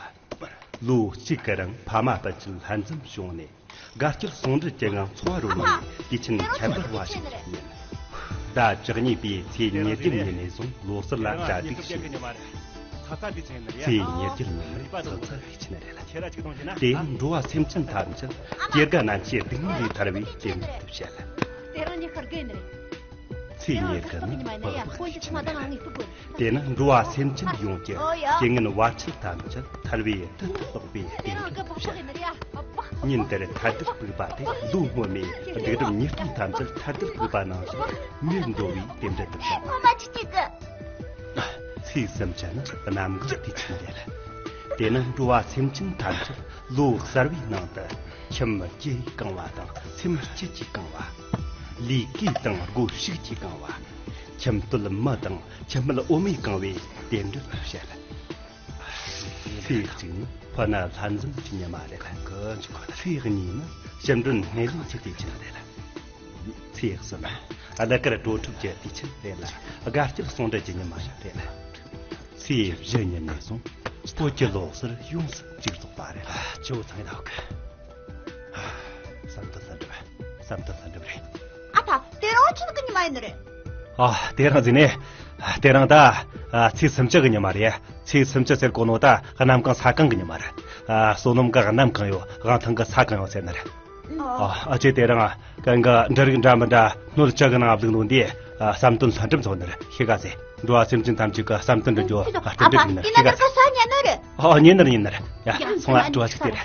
ལོ་གཅིག་གི་རིང་ཕ་མ་སྤུན་མཆེད་ལྷན་འཛོམས་བྱུང་ནས་དགའ་སྐྱིད་ཟུང་འབྲེལ་གྱི་ངང་འཚོ་བ་རོལ་བའི་དུས་ཆེན་ཁྱད་པར་བ་ཞིག་ཡིན། ཟླ་བཅུ་གཉིས་པའི་ཚེས་ཉེར་བརྒྱད་ཉིན་ནས་བཟུང་ལོ་གསར་ལ་གྲ་སྒྲིག་བྱེད། ཚེས་ཉེར་བརྒྱད་ཉིན་ནི་ཚེས་གསར་རིག་ཆེན་རེད་ལ། དེ་ཡང་འགྲོ་བ་སེམས་ཅན་ཐམས་ཅད་སྐྱེ་རྒ་ན་འཆིའི་སྡུག་བསྔལ་ལས་ཐར་བའི་རྟེན་འབྲེལ་དུ་བཤད། དེ་རིང་ཉི་ཤར་གི་ནི། ཚེས་ཉེར་དགུ་ནི་བག་ཕེབས་ཀྱི་ཆེད་རེད། དེ་ནི་འགྲོ་བ་སེམས་ཅན་ཡོངས་ཀྱི་རྐྱེན་ངན་བར་ཆད་ཐམས་ཅད་ཐར་བའི་དུས་སུ་ལོག་པའི་རྟེན་འབྲེལ་དུ་བཤད། ཉིན་དེར་ཐལ་རྡུལ་སྤུགས་པ་དེ་ལོ་སྔོན་མའི་སྒྲིག་རིམ་ཉེར་གཅིག་ཐམས་ཅད་ཐལ་རྡུལ་སྤུགས་པ་ནང་བཞིན་མྱུར་འགྲོ་བའི་རྟེན་འབྲེལ་དུ་བཤད། ངོ་མ་ཅི་ཅི་གི། ཚེས་སུམ་ཅུ་ནི་གནམ་གང་དུས་ཆེན་རེད། དེ་ནི་འགྲོ་བ་སེམས་ཅན་ཐམས་ཅད་ལོ་གསར་བའི་ནང་དུ་ཁྱིམ་སྐྱིད་གང་བ་དང་སེམས་སྐྱིད་ཀྱིས་གང་བ། ལས་ཀའི་དང་སྒོ་ཕྱུགས་ཀྱིས་གང་བ། ཁྱིམ་སྟོད་མི་དང་ཁྱིམ་མི་འོ་མས་གང་བའི་རྟེན་འབྲེལ་དུ་བཤད། ཚེས་གཅིག་ནི་ཕོ་ཉ་ལྷན་འཛོམས་ཀྱི་ཉི་མ་རེད། ཚེས་གཉིས་ནི་ཞི་མགྲོན་སྣེ་ལེན་གྱི་དུས་ཆེན་རེད། ཚེས་གསུམ། གླུ་གར་བྲོ་འཁྲབ་ཀྱི་དུས་ཆེན་རེད་ལ། དགའ་སྐྱིད་ཟུང་འབྲེལ་གྱི་ཉི་མ་ཞིག་རེད། ཚེས་བཞི་ཉིན་ནས་བཟུང་བོད་ཀྱི་ལོ་གསར་ཡོངས་སུ་མཇུག་རྫོགས་པ་རེད། ཇོ་ཚང་ཡིན་ནོ་གི། བསམ་དོན་ལྷུན་གྲུབ། བསམ་དོན་ལྷུན་གྲུབ་རེད། ཨ་ཕ། དེ་རིང་ཆི་ཟིག་གི་ཉི་མ་ཡིན་ནི་རེད། ཨ། དེ་རིང་ཟེར་ནས། དེ་རིང་ད་ཚེས་སུམ་ཅུ་གི་ཉི་མ་རེད། ཚེས་སུམ་ཅུ་ཟེར་གོ་ནོ་ད་གནམ་གང་ས་གང་གི་ཉི་མ་རེད། བསོད་ནམས་གི་གནམ་གང་ཡོད། དབང་ཐང་གི་ས་གང་ཡོད་ཟེར་ནི་རེད། ཨ། ཨ་ཅེ་དེ་རིང་གང་གི་འབྲུ་རིགས་འདྲ་མི་འདྲ་སྣོད་བཅུ་གི་ནང་བླུགས་ནོ་འདི་བསམ་དོན་ལྷུན་གྲུབ་ཚོགས་ནི་རེད། ཤེས་ག་ཟེ། འགྲོ་བ་སེམས་ཅན་ཐམས་ཅད་ཀྱི་བསམ་དོན་འགྲུབ་རྒྱུ་རྟེན་འབྲེལ་ཡིན་ནི་རེད། ཤེས་ག་ཟེ། ཨ་ཉན་ནི་རེད། ཉན་ནི་རེད། ཡ་སོང་ང་འགྲོ་བ་ཞིག་དེ་རེད།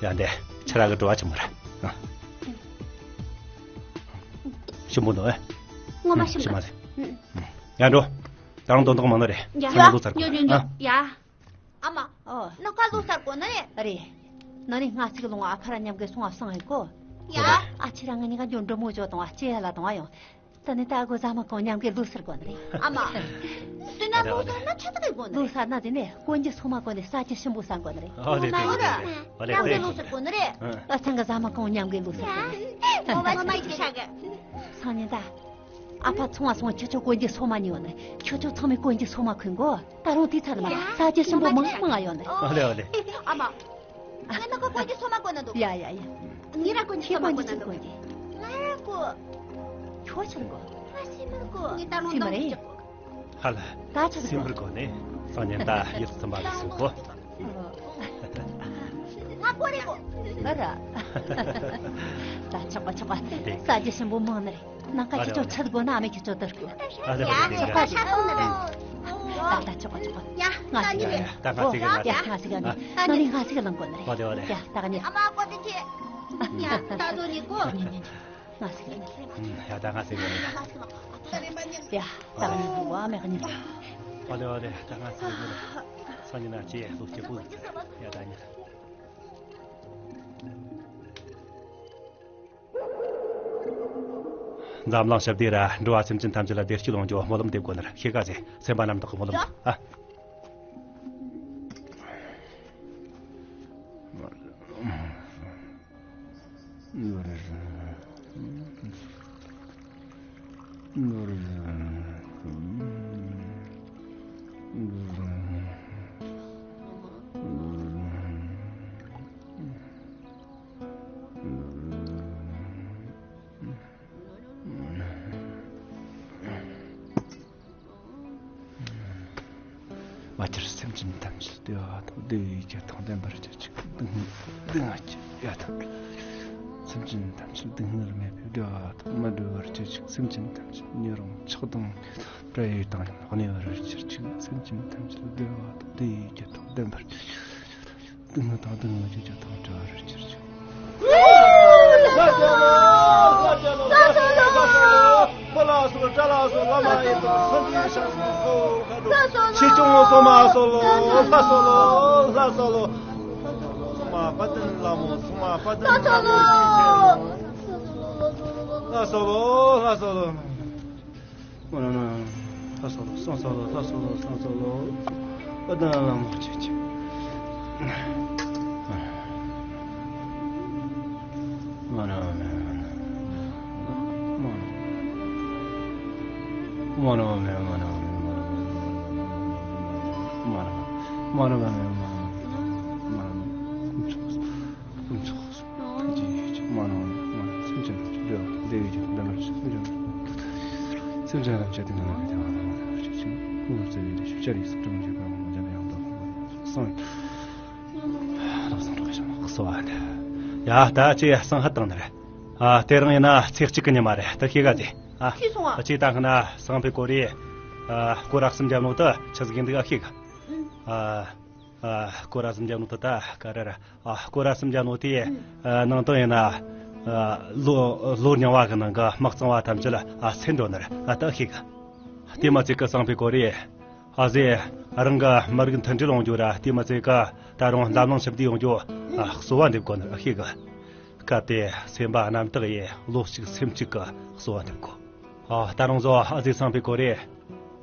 ཡ་འདི་ཁྱེད་རང་གི་འགྲོ་བ་ཆེན་མོ་རེད། ཞིམ་པོ་འདུག་ཨེ། ངོ་མ་ཞིམ་པོ་ཞིམ་མ་རེད། ཡ་འགྲོ། ད་རུང་དོན་དག་མང་ནི་རེད། ཡ་ཚང་མ་ལོ་ཚར་གོ། ཡ་ཡ་ཡ། ཨ་མ། ཨོ། ནི་ཀ་ལོ་གསར་གོ་ནི་རེད། རེད། ནི་ནི་ང་ཚིག་ལོང་ཨ་ཕ་ར་མཉམ་གི་སོང་ཨ་སང་ཧེ་གོ། ཡ། ཨ་ཕྱི་ར་ང་གཉིས་ཀ་འགྱོ་འགྲོ་མོ་ཅོ་དང་ཨ་ཅེ་ཧ་ལ་དང་ཨ་ཡོང་། ད་ནི་ད་གོ་ཟ་མ་གང་མཉམ་གི་ལོ་གསར་གོ་ནི་རེད། ཨ་མ། དེ་ན་ལོ་གསར་ན་ཆི་ཟིག་གོ་ནི་རེད། ལོ་གསར་ན་དེ་ནི་གོན་རྒྱུ་སོ་མ་གོན་ནི་ས་ཆ་ཞིམ་པོ་ས་གོ་ནི་རེད། ཨོ་ལེ་ལེ་ལེ། ཨོ་ལེ་ལེ། ལོ་གསར་གོ་ནི་རེད། ཨ་ཚང་གི་ཟ་མ་གང་མཉམ་གི་ལོ་གསར་གོ་ནི་རེད། ཨ་མ་ཡི་ཤ་གི། སང་ཉིན་ད། ཨ་ཕ་ཚོང་བ་སོང་ཁྱོད་ཚོ་གོན་རྒྱུ་སོ་མ་ཉོས་ནི། ཁྱོད་ཚོ་ཚང་མས་གོན་རྒྱུ་སོ་མ་གོན་གོ། ད་རུང་དེ་ཚར་མ་ས་རྒྱུ་ཞིམ་པོ་མང་མང་ཡོད་ནི། ཨོ་ལེ་ཨོ་ལེ། ཨ་མ། ངས་ནི་ཁོ་གོན་རྒྱུ་སོ་མ་གོན་ན་འདུག་ཡ་ཡ་ཡ། ངས་ར་གོན་རྒྱུ་སོ་མ་གོན་ན་འདུག་ཁྱོད་གོན་རྒྱུ་གོན་རྒྱུ། ང་ར་གོ། ཁྱོད་ཆི་གོ། ང་སེམས་པར་གོ། ངས་ད་རུང་སེམས་པ་རེད། ཧ་ལ། ད་ཆི་གོ། སེམས་པར་གོ་ནི། སང་ཉིན་ད་ཡིད་ཚིམ་པ་ལ་སེམས་གོ། ང་ ཨ་ར། ད་ཆོག་པ་ཆོག་པ། ས་རྒྱུ་ཞིམ་པོ་མང་ནི་རེད། ནངས་ཁ་ཁྱེད་ཚོ་ཆད་དགོས་ན་ཨ་མས་ཁྱེད་ཚོ་དུར་གི། ཨ་ལེ་ཨ་ལེ། ཆོག་པ་ཆོག་པ། ད་ད་ཆོག་པ་ཆོག་པ། ཡ། ང་ཟིག་ཡ་ཡ། ད་ང་ཟིག་ཡ། ཡ། ང་ཟིག་ཡ། ཨ། ང་ནི་ང་ཟིག་ལང་དགོས་ནི་རེད། ཨ་ལེ་ཨ་ལེ། ཡ། ད་ག་ནི། ཨ་མ་ཀོ་ཏི་ཁྱེད། ཡ། ད་དོ་ནི་ཀོ། ང་ཟིག་ཡ། ཡ། ད་ང་ཟིག་ཡ། ཡ། ད་ག་ནི་བ་མེད་ག་ནི། ཨ་ལེ་ཨ་ལེ། ད་ང་ཟིག་ཡ། སང་ཉིན་ན་ཁྱེད་ལོ་སྐྱིད་པོ། ཡ། ད་ཉལ། འཛམ་གླིང་ཞི་བདེ་ར་འགྲོ་བ་སེམས་ཅན་ཐམས་ཅད་ལ་བདེ་སྐྱིད་ཡོང་རྒྱུ་སྨོན་ལམ་འདེབས་དགོས་ནི་རེད། ཤེས་ག་ཟེ། སེམས་པ་རྣམ་དག་གི་སྨོན་ལམ། ཨ། བར་ཆད་སེམས་ཅན་ཐམས་ཅད་བདེ་བ་དང་བདེ་བའི་རྒྱུ་དང་ལྡན་པར་གྱུར་ཅིག། སྡུག་བསྔལ་སྡུག་བསྔལ་གྱི་ཡ་དང་། སེམས་ཅན་ཐམས་ཅད་སྡུག་བསྔལ་མེད་པའི་བདེ་བ་དང་མི་འབྲལ་བར་གྱུར་ཅིག། སེམས་ཅན་ཐམས་ཅད་ཉེ་རིང་ཆགས་སྡང་བྲལ་བའི་དང་གནས་པར་གྱུར་ཅིག། སེམས་ཅན་ཐམས་ཅད་བདེ་བ་དང་བདེ་བའི་རྒྱུ་དང་ལྡན་པར་གྱུར་ཅིག། སྡུག་བསྔལ་དང་སྡུག་བསྔལ་གྱི་རྒྱུ་དང་བྲལ་བར་གྱུར་ཅིག། ལྷ་རྒྱལ་ལོ། ལྷ་རྒྱལ་ལོ། ལྷ་རྒྱལ་ལོ། ལྷ་རྒྱལ་ལོ། བུ་ལ་སོགས་དགྲ་ལ་སོགས་བླ་མ་ཡི་དམ་སངས་རྒྱས་ཞབས་སོར་ཁོ་ཁ་དྲོ། ཆོས་སྐྱོང་སྲུང་མ་སོགས་ལོ། ལྷ་སོགས་ལོ། ལྷ་སོགས་ལོ། སྲུང་མ་དཔལ་ལྡན་ལྷ་མོ། སྲུང་མ་དཔལ་ལྡན་ལྷ་མོ་ཞིག་ཆེ་ལོ། ལྷ་སོགས་ལོ། ལྷ་སོགས་ལོ། ཨོ་ན་ན། ལྷ་སོགས་ལོ། སངས་སོགས་ལོ། ལྷ་སོགས་ལོ། སངས་སོགས་ལོ། ཨ་ད་ལ་མོ་ཆེ་ཆེ། མ་ན་མེ་མ་ན་མེ། མ་ན་མེ་མ་ན་མེ། མ་ན་མེ་མ་ན་མེ། ཀུན་རྫོབ། ཀུན་རྫོབ། ཐམས་ཅད་ཡོད་ཀྱང་མ་ནོར་བ། སེམས་ཅན་ཐམས་ཅད་བདེ་བ་དང་བདེ་བའི་རྒྱུ་དང་ལྡན་པར་གྱུར་ཅིག། སེམས་ཅན་ཐམས་ཅད་སྡུག་བསྔལ་མེད་པའི་བདེ་བ་དང་ལྡན་པར་གྱུར་ཅིག། ཀུན་རྫོབ་བརྩེ་བའི་བདེ་གཤེགས་ལྕགས་རིའི་སྲིད་པ་འཇིག་པའི་དབང་པོ་འཇམ་དབྱངས་སྟོབས་ལྡན་པ་གསང་བའི་ལམ་བཟང་གྲོགས་ཀྱི་ཞབས་ལ་གསོལ་བ་འདེབས། ཡ། ད་ཅི་སང་ཧ་བཏང་ནི་རེད། ཨ། དེ་རིང་ཡིན་ན་ཚེས་གཅིག་གི་ཉི་མ་རེད། ད་ཤེས་ག་ཟེ། ཨ། ཤེས་སོང་ཨ། ཅི་ད་ཁ་ན་སང་ཕོད་གོ་རེ། ཨ། སྐོར་ར་གསུམ་རྒྱབ་ནོ་ད་ཆི་ཟིག་ཡིན་འདུག་ཨ། ཤེས་ག་ཨ། ཨ། སྐོར་ར་གསུམ་རྒྱབ་ནོ་ད་ད་ག་རེ་ར། ཨ། སྐོར་ར་གསུམ་རྒྱབ་ནོ་དེ། ཨ། ནང་དོན་ཡིན་ན། ཨ། ལོ་ལོ་རྙིང་བ་གི་ནང་གི་དམག་གཙང་བ་ཐམས་ཅད་ཨ་སེལ་འགྲོ་ནི་རེད། ཨ། ད་ཤེས་ག་དེ་མ་ཚད་གི་སང་ཕོད་གོ་རེ། ཨ་ཟེ། རང་གི་མི་རིགས་མཐུན་སྒྲིལ་ཡོང་རྒྱུ་ར། དེ་མ་ཚད་གི་ད་རུང་འཛམ་གླིང་ཞི་བདེ་ཡོང་རྒྱུ་ཨ་གསོལ་བ་འདེབས་དགོས་ནི་རེད། ཤེས་ག་སྐབས་དེ་སེམས་པ་རྣམ་དག་ཡིས་བློ་གཅིག་སེམས་གཅིག་གི་གསོལ་བ་འདེབས་དགོས། ཨ། ད་རུང་བཟོ་ཨ་ཟེ་སང་ཕོད་གོ་རེ།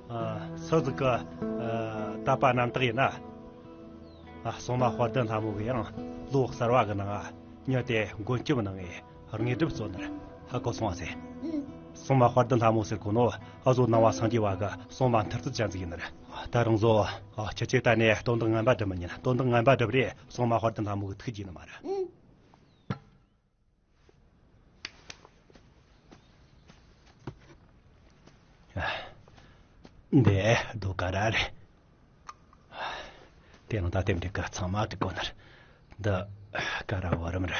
ཨ། སུ་ཟིག་གི། ཨ། དད་པ་རྣམ་དག་ཡིན་ན། ཨ། སྲུང་མ་དཔལ་ལྡན་ལྷ་མོ་གི་ཡང་ལོ་གསར་བ་གི་ནང་ང་མྱི་དེ་མགོན་སྐྱབས་གནང་ངས་དངོས་གྲུབ་སྩོལ་ནི་རེད། ཧ་གོ་སོང་ཨ་ཟེ། སྲུང་མ་དཔལ་ལྡན་ལྷ་མོ་ཟེར་གོ་ནོ་ཨ་ཟོ་ནང་བ་སངས་རྒྱས་བ་གི་སྲུང་མ་མཐུ་རྩལ་ཅན་ཟིག་ཡིན་ནི་རེད། ད་རུང་བཟོ། ཨ། ཁྱེད་ཀྱིས་ད་ནས་དོན་དག་ངན་པ་སྒྲུབ་མི་ཉན། དོན་དག་ངན་པ་སྒྲུབ་རེ་སྲུང་མ་དཔལ་ལྡན་ལྷ་མོ་གི་ཐུགས་རྗེ་ནི་མ་རེད། འདི་རྡོ་ཀ་ར་རེད། དེ་ནང་ད་དེབ་འདི་ག་ཚང་མ་གི་གོ་ནར། འདི་ཀ་ར་བ་རམ་ར།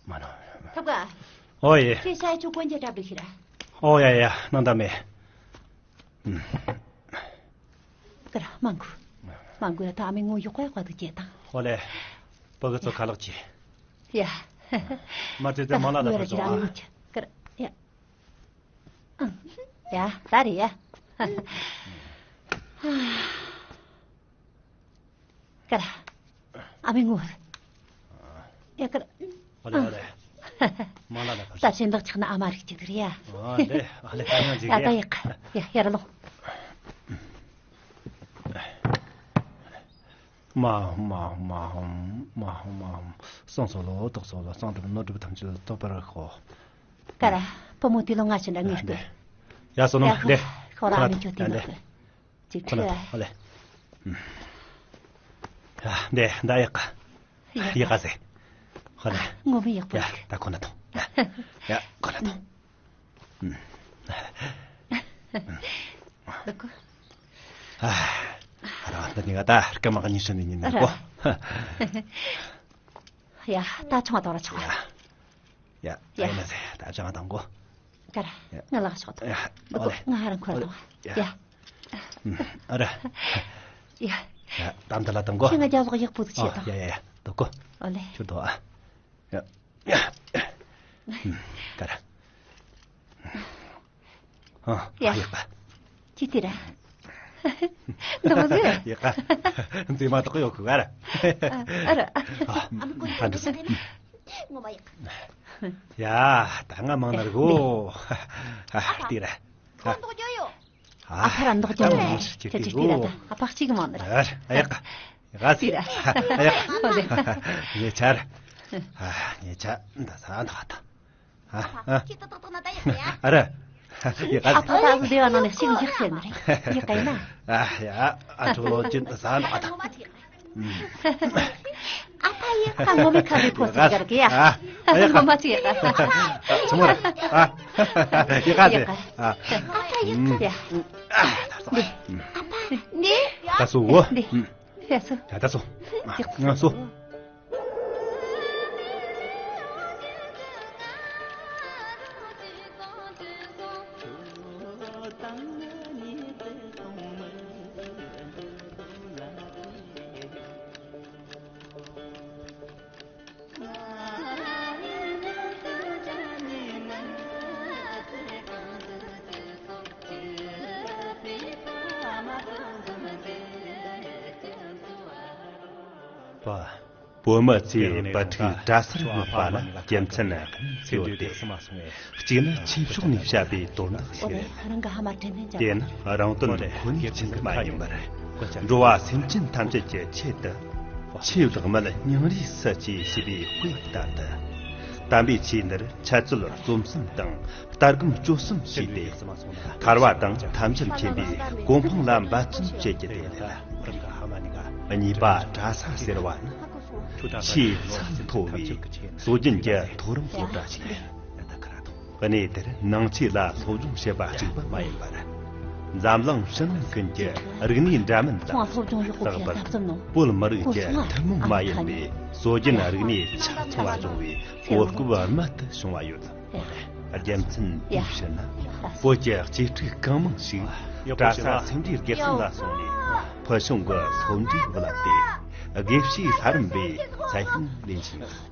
མ་ན། ཐབས་ག་ཨོ་ཡེ། ཁྱེད་ཤ་ཆུ་གོན་རྒྱ་གྲབ་ལི་ཤི་ར། ཨོ་ཡ་ཡ་ནང་ད་མེ། ཀ་ར་མང་གུ། མང་གུ་ཡ་ད་མི་ངོ་ཡོག་པ་ཡོག་པ་དུ་སྐྱེ་དང་། ཨོ་ལེ། བུ་གི་ཚོ་ཁ་ལག་ཅི། ཡ། མ་ཙེ་ཙེ་མ་ལ་ལ་ཕར་ཚོ་ཨ། ཀ་ར་ཡ། ཡ། ད་རེད་ཡ། ཀ་ར། ཨ་མའི་ངོ་། ཡ་ཀ་ར། ཨ་ལེ་ཨ་ལེ། མ་ལ་ལ་ཕར། ད་ཞེན་དག་ཆགས་ན་ཨ་མ་རིག་ཅིག་རེད་ཡ། ཨ་ལེ་ཨ་ལེ། ད་ཡང་ཅིག་ཡ། ད་ཡག་ཡ་ཡར་ལོངས། མ་ཧོ་མ་ཧོ་མ་ཧོ་མ་ཧོ་མ་ཧོ། གསང་སོགས་ལོ་ཏོག་སོགས་ལོ་གསང་སྒྲུབ་ནོར་སྒྲུབ་ཐམས་ཅད་རྟོགས་པར་ཤོག་ཀ་ར། བུ་མོ་དེ་ལོ་ང་ཞིག་འདྲ་ངེས་ཏེ། ཡ་སོ་ནམ་ལེ། ཁོ་ར་མི་ཁྱོད་དེ་ལོ་ཏེ། ཅིག་ཁོ་ན་ཁྲིད། ཨ་ལེ། ཡ་འདི་ད་ཡག་ག་ཡག་ག་ཟེ། ཁོ་ན། ངོ་མི་ཡག་པོ་ཡ་ཡག་ད་ཁོ་ན་ཐོང་། ཡ་ཡ་ཁོ་ན་ཐོང་། ལ་ཀོ། ཨ་ར་ད་ནི་ག་ད་སྐར་མ་གཉིས་ཤི་ནི་ཉིན་ནི་ལ་ཀོ། ཡ། ད་ཆང་བཏང་ར་ཆོག་ཡ། ཡ། ཡ། ཨ་ཡིན་ན་ཟེ། ད་ཆང་བཏང་གོ། ཀ་ར། ཡ། ང་ལག་ཤོག་ཏུ། ཡ། འདི་གོ། ཨོ་ལེ། ང་ཧ་རང་ཁོར་ཨོ་ལེ། དང་། ཡ། ཡ། ཨ་ར། ཡ། ཡ། ད་འདི་ལ་བཏང་གོ། ཁྱེད་ང་རྒྱབ་ལོག་ཡག་པོ་ཟིག་བྱེད་ཨོ་དང་། ཡ་ཡ་ཡ། འདི་གོ། ཨོ་ལེ། ཁྱོད་འདི་ཨ། ཡ། ཡ། ཀ་ར། ཨ། ཡ། ཡག་པ། ཅི་དེ་ར། འདི་མོ་ཟིག་ཡག་པ། མཛེས་མ་དག་ཡོད་ཁུ་ག་ར། ཨ་ར། ཨ། ཧ་འགྲོ་སོང་། ངོ་མ་ཡག་ཡ། ད་ང་མང་ནར་གོ། ཨ། དེ་ར། ཁོ་འདོགས་རྒྱུ་ཡོད། ཨ། ཨ་ཕ་ར་འདོགས་རྒྱུ་ད་མང་ཡོད། ཆེ་ཁྱེད་ཀྱི་ཅི་དེ་ར། གོ། ད་ཨ་ཕ་གཅིག་མང་ནར། ཨ། ཡག་ཡག་ཡག་ཟེར། ཨ་ཡག་ཨ་ཡག་ངེད་ཆ་ར། ཨ། ངེད་ཆ་ད་ས་འདག་ད། ཨ། ཨ། ཁྱེད་ཏག་ཏག་ཏག་ན་ད་ཡག་ཡ། ཨ་ར། ཡག་ཨ་ཕ་ད་བདེ་བ་ནང་ནས་ཤིག་ཡག་ཟེར་ནི་རེད། ཡག་ག་ཡིན་ན། ཨ་ཡ། ཨ་ཁྱོད་ལོ་ཅི་ད་ས་འདག་ད། ཨ་ཕ་ཡིན་ད་ངོ་མི་ཁ་བའི་ཕོ་སི་གར་གི་ཡ། ཨ་ཡག་ངོ་མ་ཅི་ཡག་ཨ། ཚང་མ་ར། ཨ། ཡག་ཨ་ཟེར། ཨ། ཨ་ཕ་ཡིན་ད་ཡ། ཨ་ཕ་ནི། ད་སོ་འོ། ནི། ཡ་སོ། ད་ད་སོ། ཡག་ང་སོ། པ། བོད་མི་ཚོས་བུ་ཕྲུག་གྲྭ་སར་འབོད་པ་ལ་རྒྱུ་མཚན་གཉིས་ཡོད་དེ། གཅིག་ནི་ཆོས་ཕྱོགས་ནས་བཤད་པའི་དོན་དག་ཞིག་རེད། དེ་ནི་རང་དོན་ཁོ་ནའི་ཆེད་དུ་མ་ཡིན་པར། འགྲོ་བ་སེམས་ཅན་ཐམས་ཅད་ཀྱི་ཆེད་དུ། ཆོས་ལྷག་མེད་སྙིང་རུས་སུ་བཅས་ཞེས་པའི་དཔེ་ལྟར་དུ། དམ་པའི་ཆོས་འདིར་འཆད་རྩོད་རྩོམ་གསུམ་དང་། ལྟ་སྒོམ་སྤྱོད་གསུམ་བྱས་ཏེ། ཐར་བ་དང་ཐམས་ཅད་མཁྱེན་པའི་གོ་འཕང་ལ་འབད་བརྩོན་བྱེད་རྒྱུ་དེ་རེད། གཉིས་པ་གྲྭ་ས་ཟེར་བ་ནི་ཆེས་ཚད་མཐོ་བའི་སྲོལ་རྒྱུན་གྱི་མཐོ་རིམ་སློབ་གྲྭ་ཞིག་ཡིན། གནས་དེར་ནང་ཆོས་ལ་སློབ་སྦྱོང་བྱེད་པ་གཅིག་པུ་མ་ཡིན་པར། འཛམ་གླིང་ཕྱི་ནང་ཀུན་གྱི་རིག་གནས་འདྲ་མིན་དང་། ལྷག་པར་བོད་མི་རིགས་ཀྱི་ཐུན་མོང་མ་ཡིན་པའི་སྲོལ་རྒྱུན་རིག་གནས་ཆ་ཚང་བ་སྦྱོང་བའི་གོ་སྐབས་རྨད་དུ་བྱུང་བ་ཡོད། རྒྱུ་མཚན་དེའི་ཕྱིར་ན། བོད་ཀྱི་གཅེས་ཕྲུག་གང་མང་ཞིག་གྲྭ་ས་སེ་འབྲས་དགེ་གསུམ་ལ་སོང་ནས་ཕུལ་བྱུང་གི་སློབ་འབྲས་བརླབས་ཏེ། དགེ་བཤེས་ལྷ་རམས་པའི་མཚན་སྙན་ལེན་བཞིན་ཡོད།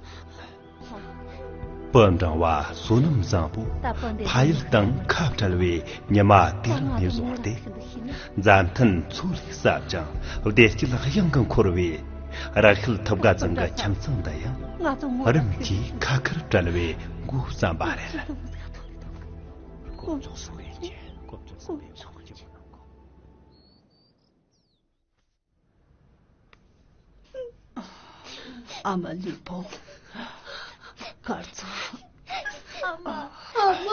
བུ་འབྲིང་བ་བསོད་ནམས་བཟང་པོ་ཕ་ཡུལ་དང་ཁ་བྲལ་བའི་ཉི་མ་དེ་རིང་ནས་བཟུང་སྟེ། མཛའ་མཐུན་ཚོར་ཟབ་ཅིང་བདེ་སྐྱིད་གཡང་གི་འཁོར་བའི་ར་ཤུལ་ཐུབ་དགའ་ཚང་གི་ཁྱིམ་ཚང་འདི་ཡང་རིམ་གྱིས་ཁ་ཁར་བྲལ་བའི་འགོ་བརྩམས་པ་རེད། ཨ་མ་ལུས་ཕུང་། ཁར་ཚང་། ཨ་མ། ཨ་མ།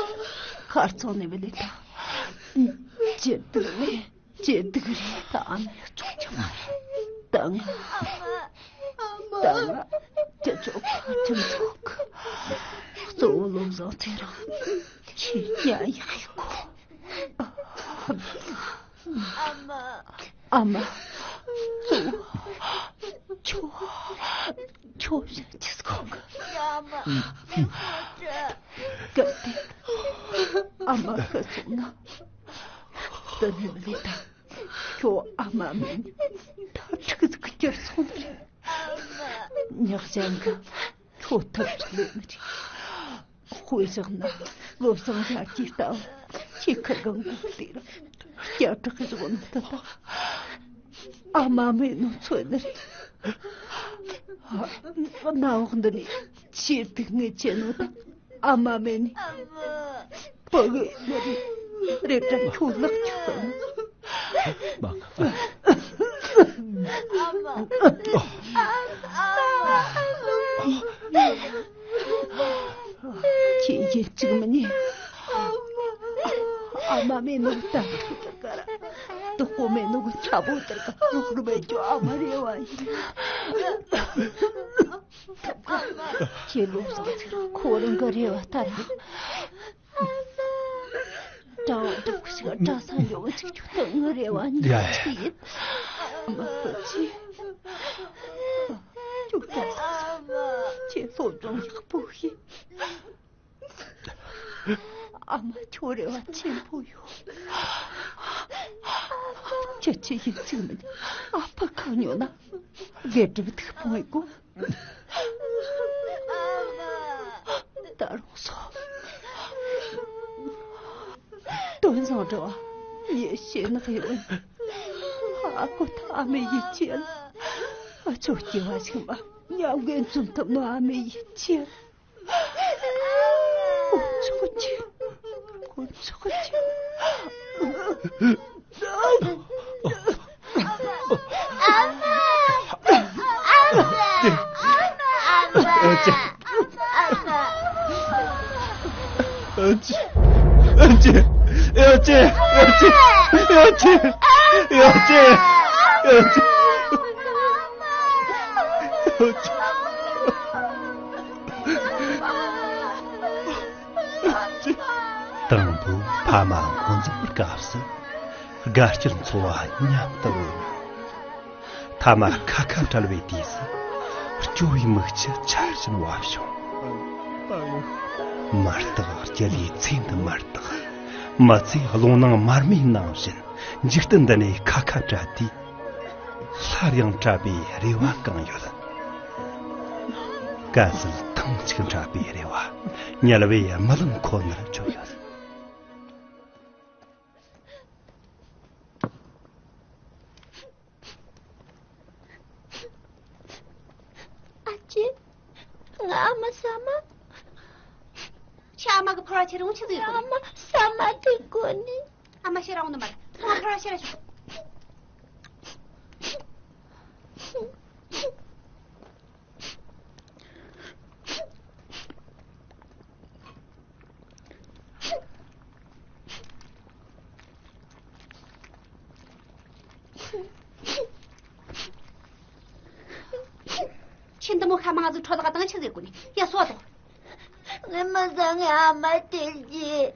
ཁར་ཚང་ནས་བུད་ལས་ད། ཇེ་སྡུག་ནས་ཇེ་སྡུག་རེད། ད་ཨ་མའི་ཚོགས་ཀྱི་མ་རེད། ད་ང་། ད་ང་ཅི་ཆོག་ག་ཅི་མི་ཆོག་ག་གཙོ་བོ་བློ་བཟང་ཚེ་རིང་ཁྱེད་ཉལ་ཡག་གི་གོ། ཨ་མ། ཨ་མ། གཙོ་བོ། ཁྱོད། ཁྱོད་ཞིག་ཅི་སྐོང་གི། ཡ་མ། སྐབས་དེ། ཨ་མ་ཤི་སོང་ན། དེ་ནས་བུད་ལས་ད། ཁྱོད་ཨ་མ་མིན། ད་ཕྲུག་ཟིག་གྱུར་སོང་ནི་རེད། ཉག་གཞན་གི་ཁྱོད་ཐབས་ཅིག་ལས་ནི་རེད། དཔེ་བཞག་ན་བློ་བཟང་ཡར་གྱི་ལྟ་བུ་ཁྱེད་ཁུར་གང་དགོས་ཟེར་སྐྱ་བྲག་གི་བཞག་ནི་ད་ད། ཨ་མ་མེད་ནོ་ཚོད་ནི་རེད། གནམ་འོག་འདི་ནས་ཆེས་སྡུག་བསྔལ་ཆེ་ནོ་ད་ཨ་མ་མེད་ནི། ཕ་གི་ནི་རེད། རེད་དྲ་ཁྱོད་ལག་ཆགས་སོང་ན། མ། ཁྱེད་ཀྱིས་གཅིག་མིན་ནི། ཨ་མ་མེད་ནོ་ད་ཐུག་ལྟར་ག་ར། དུག་པོ་མེད་ནོ་གི་ཚ་པོ་ལྟར་ག་རོགས་རུ་མེད་ཀྱོ་ཨ་མ་རེ་བ་ཡིན། ཁྱེད་བློ་བཟང་ཚེ་རིང་ཁོ་རང་གི་རེ་བ་ལྟར། གྲྭ་བ་འདྲ་བོ་ཞིག་གྲྭ་ས་འགྱོ་བ་ཅིག་ཁྱོད་ད་ངའི་རེ་བ་ཡིན། ཡ་ཡ། ཅི་ཡིན། ཨ་མ་ཁྱོད་ཅི། ཁྱོད་གྲྭ་ས་ཅི་ སློབ་སྦྱོང་ཡག་པོ་བྱོས། ཨ་མ་ཁྱོད་རེ་བ་ཆེན་པོ་ཡོད། ཁྱེད་ཀྱི་ཡིག་ཚིག་མིན་ཨ་ཕ་ཁ་ཉོ་ན་དགེ་སྒྲུབ་ཐུག་པོ་ཡིན་གོ། ད་རུང་སོ། དོན་བཟང་འགྲོ་བ་ངས་ཤེས་ནག་ཡོད། ཨ་ཁུ་ཐ་མའི་ཡིད་ཆེས་ལ། ཨ་ཆོ་སྐྱེ་བ་ཆེན་པ་མཉམ་འགན་འཛོམས་ཐུབ་ནོ་ཨ་མའི་ཡིད་ཆེས་ལ། དཀོན་མཆོག་གི། དཀོན་མཆོག་གི། ཨ་ཅེ། ཨ་ཅེ། ཨ་ཅེ། དང་པོ་ཕ་མ་སྔོན་འཛིན་པའི་སྐབས་སུ་དགའ་སྐྱིད་འཚོ་བ་མཉམ་དུ་ཡོད། ཐ་མ་ཁ་ཁ་བྲལ་བའི་དུས་སུ་སྐྱོ་བའི་མིག་ཆུ་ཆར་བཞིན་བབས་བྱུང་། མ་བརྟགས་སྐྱིད་ལའི་ཚེ་འདི་མ་བརྟགས། མི་ཚེ་རླུང་ནང་མར་མེའི་ནང་བཞིན། འཇིག་རྟེན་འདི་ནས་ཁ་ཁ་བྲལ་དུས། སླར་ཡང་བྲལ་བའི་རེ་བ་གང་ཡོད། གལ་སྲིད་ཐེངས་གཅིག་བྲལ་བའི་རེ་བ་དམྱལ་བའི་རྨི་ལམ་ཁོ་ནར་གྱུར་ཡོད། ཨ་ཅེ། ང་ཨ་མ་ཟ་མ། ཁྱེད་ཨ་མ་གི་ཕོར་བ་ཁྱེར་འོང་། ཆི་ཟིག་ཡོད་གི། ཨ་མ་ཟ་མ་དེ་དགོས་ནི། ཨ་མ་ཤེས་ར་འོང་ནི་མ་རེད། ཁྱོད་ཕོར་བ་ཁྱེར་ར་ཤོག། ཁྱེད་འདི་མོ་ཁ་མང་ཟིག་འཕྲོ་བརླག་བཏང་ཆི་ཟིག་དགོས་ནི། ཡ་སོ་དོ། ངས་མི་ཟ། ངའི་ཨ་མ་སྟེར་གྱིས།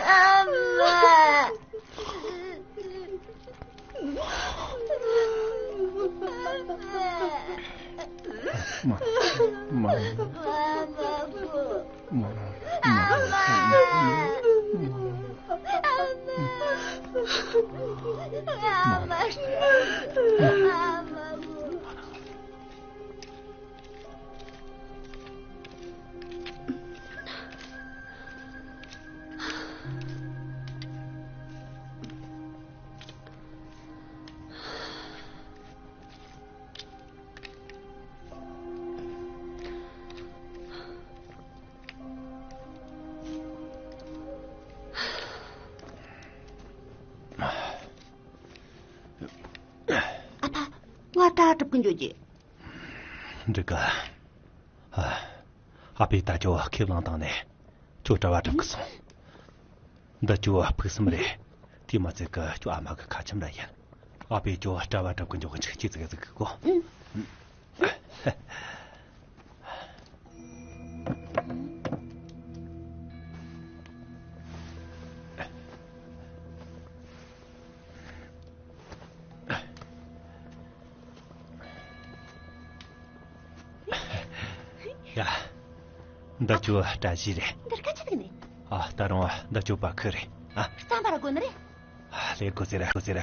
ཨ་མ། མ། མ། མ། མ། ཨ་ཕ། ང་གྲྭ་སྒྲུབ་གི་འགྱོ་རྒྱུ། འགྲིག་ག། ཨ། ཨ་ཕས་ད་ཁྱོད་ཁས་བླངས་བཏང་ནས་ཁྱོད་གྲྭ་བ་སྒྲུབ་གི་སོང་། འདི་ཁྱོད་ཕུགས་བསམ་རེད། དེ་མ་ཚད་གི་ཁྱོད་ཨ་མ་གི་ཁ་ཆེམས་ར་ཡིན། ཨ་ཕས་ཁྱོད་གྲྭ་བ་སྒྲུབ་གི་འགྱོ་གི་འཇུག་ཅི་ཟིག་ཟིག་གི་གོ། ཡ། འདི་ཁྱོད་བཀྲ་ཤིས་རེད། འདིར་ཁ་ཆེ་ཐིག་ནས། ཨ། ད་རུང་འདི་ཁྱོད་བ་ཁུ་རེད། ཨ། རྩམ་པ་ར་དགོས་ནི་རེད། ཨ། ལས་དགོས་ཟེར་ར་དགོས་ཟེར་ར།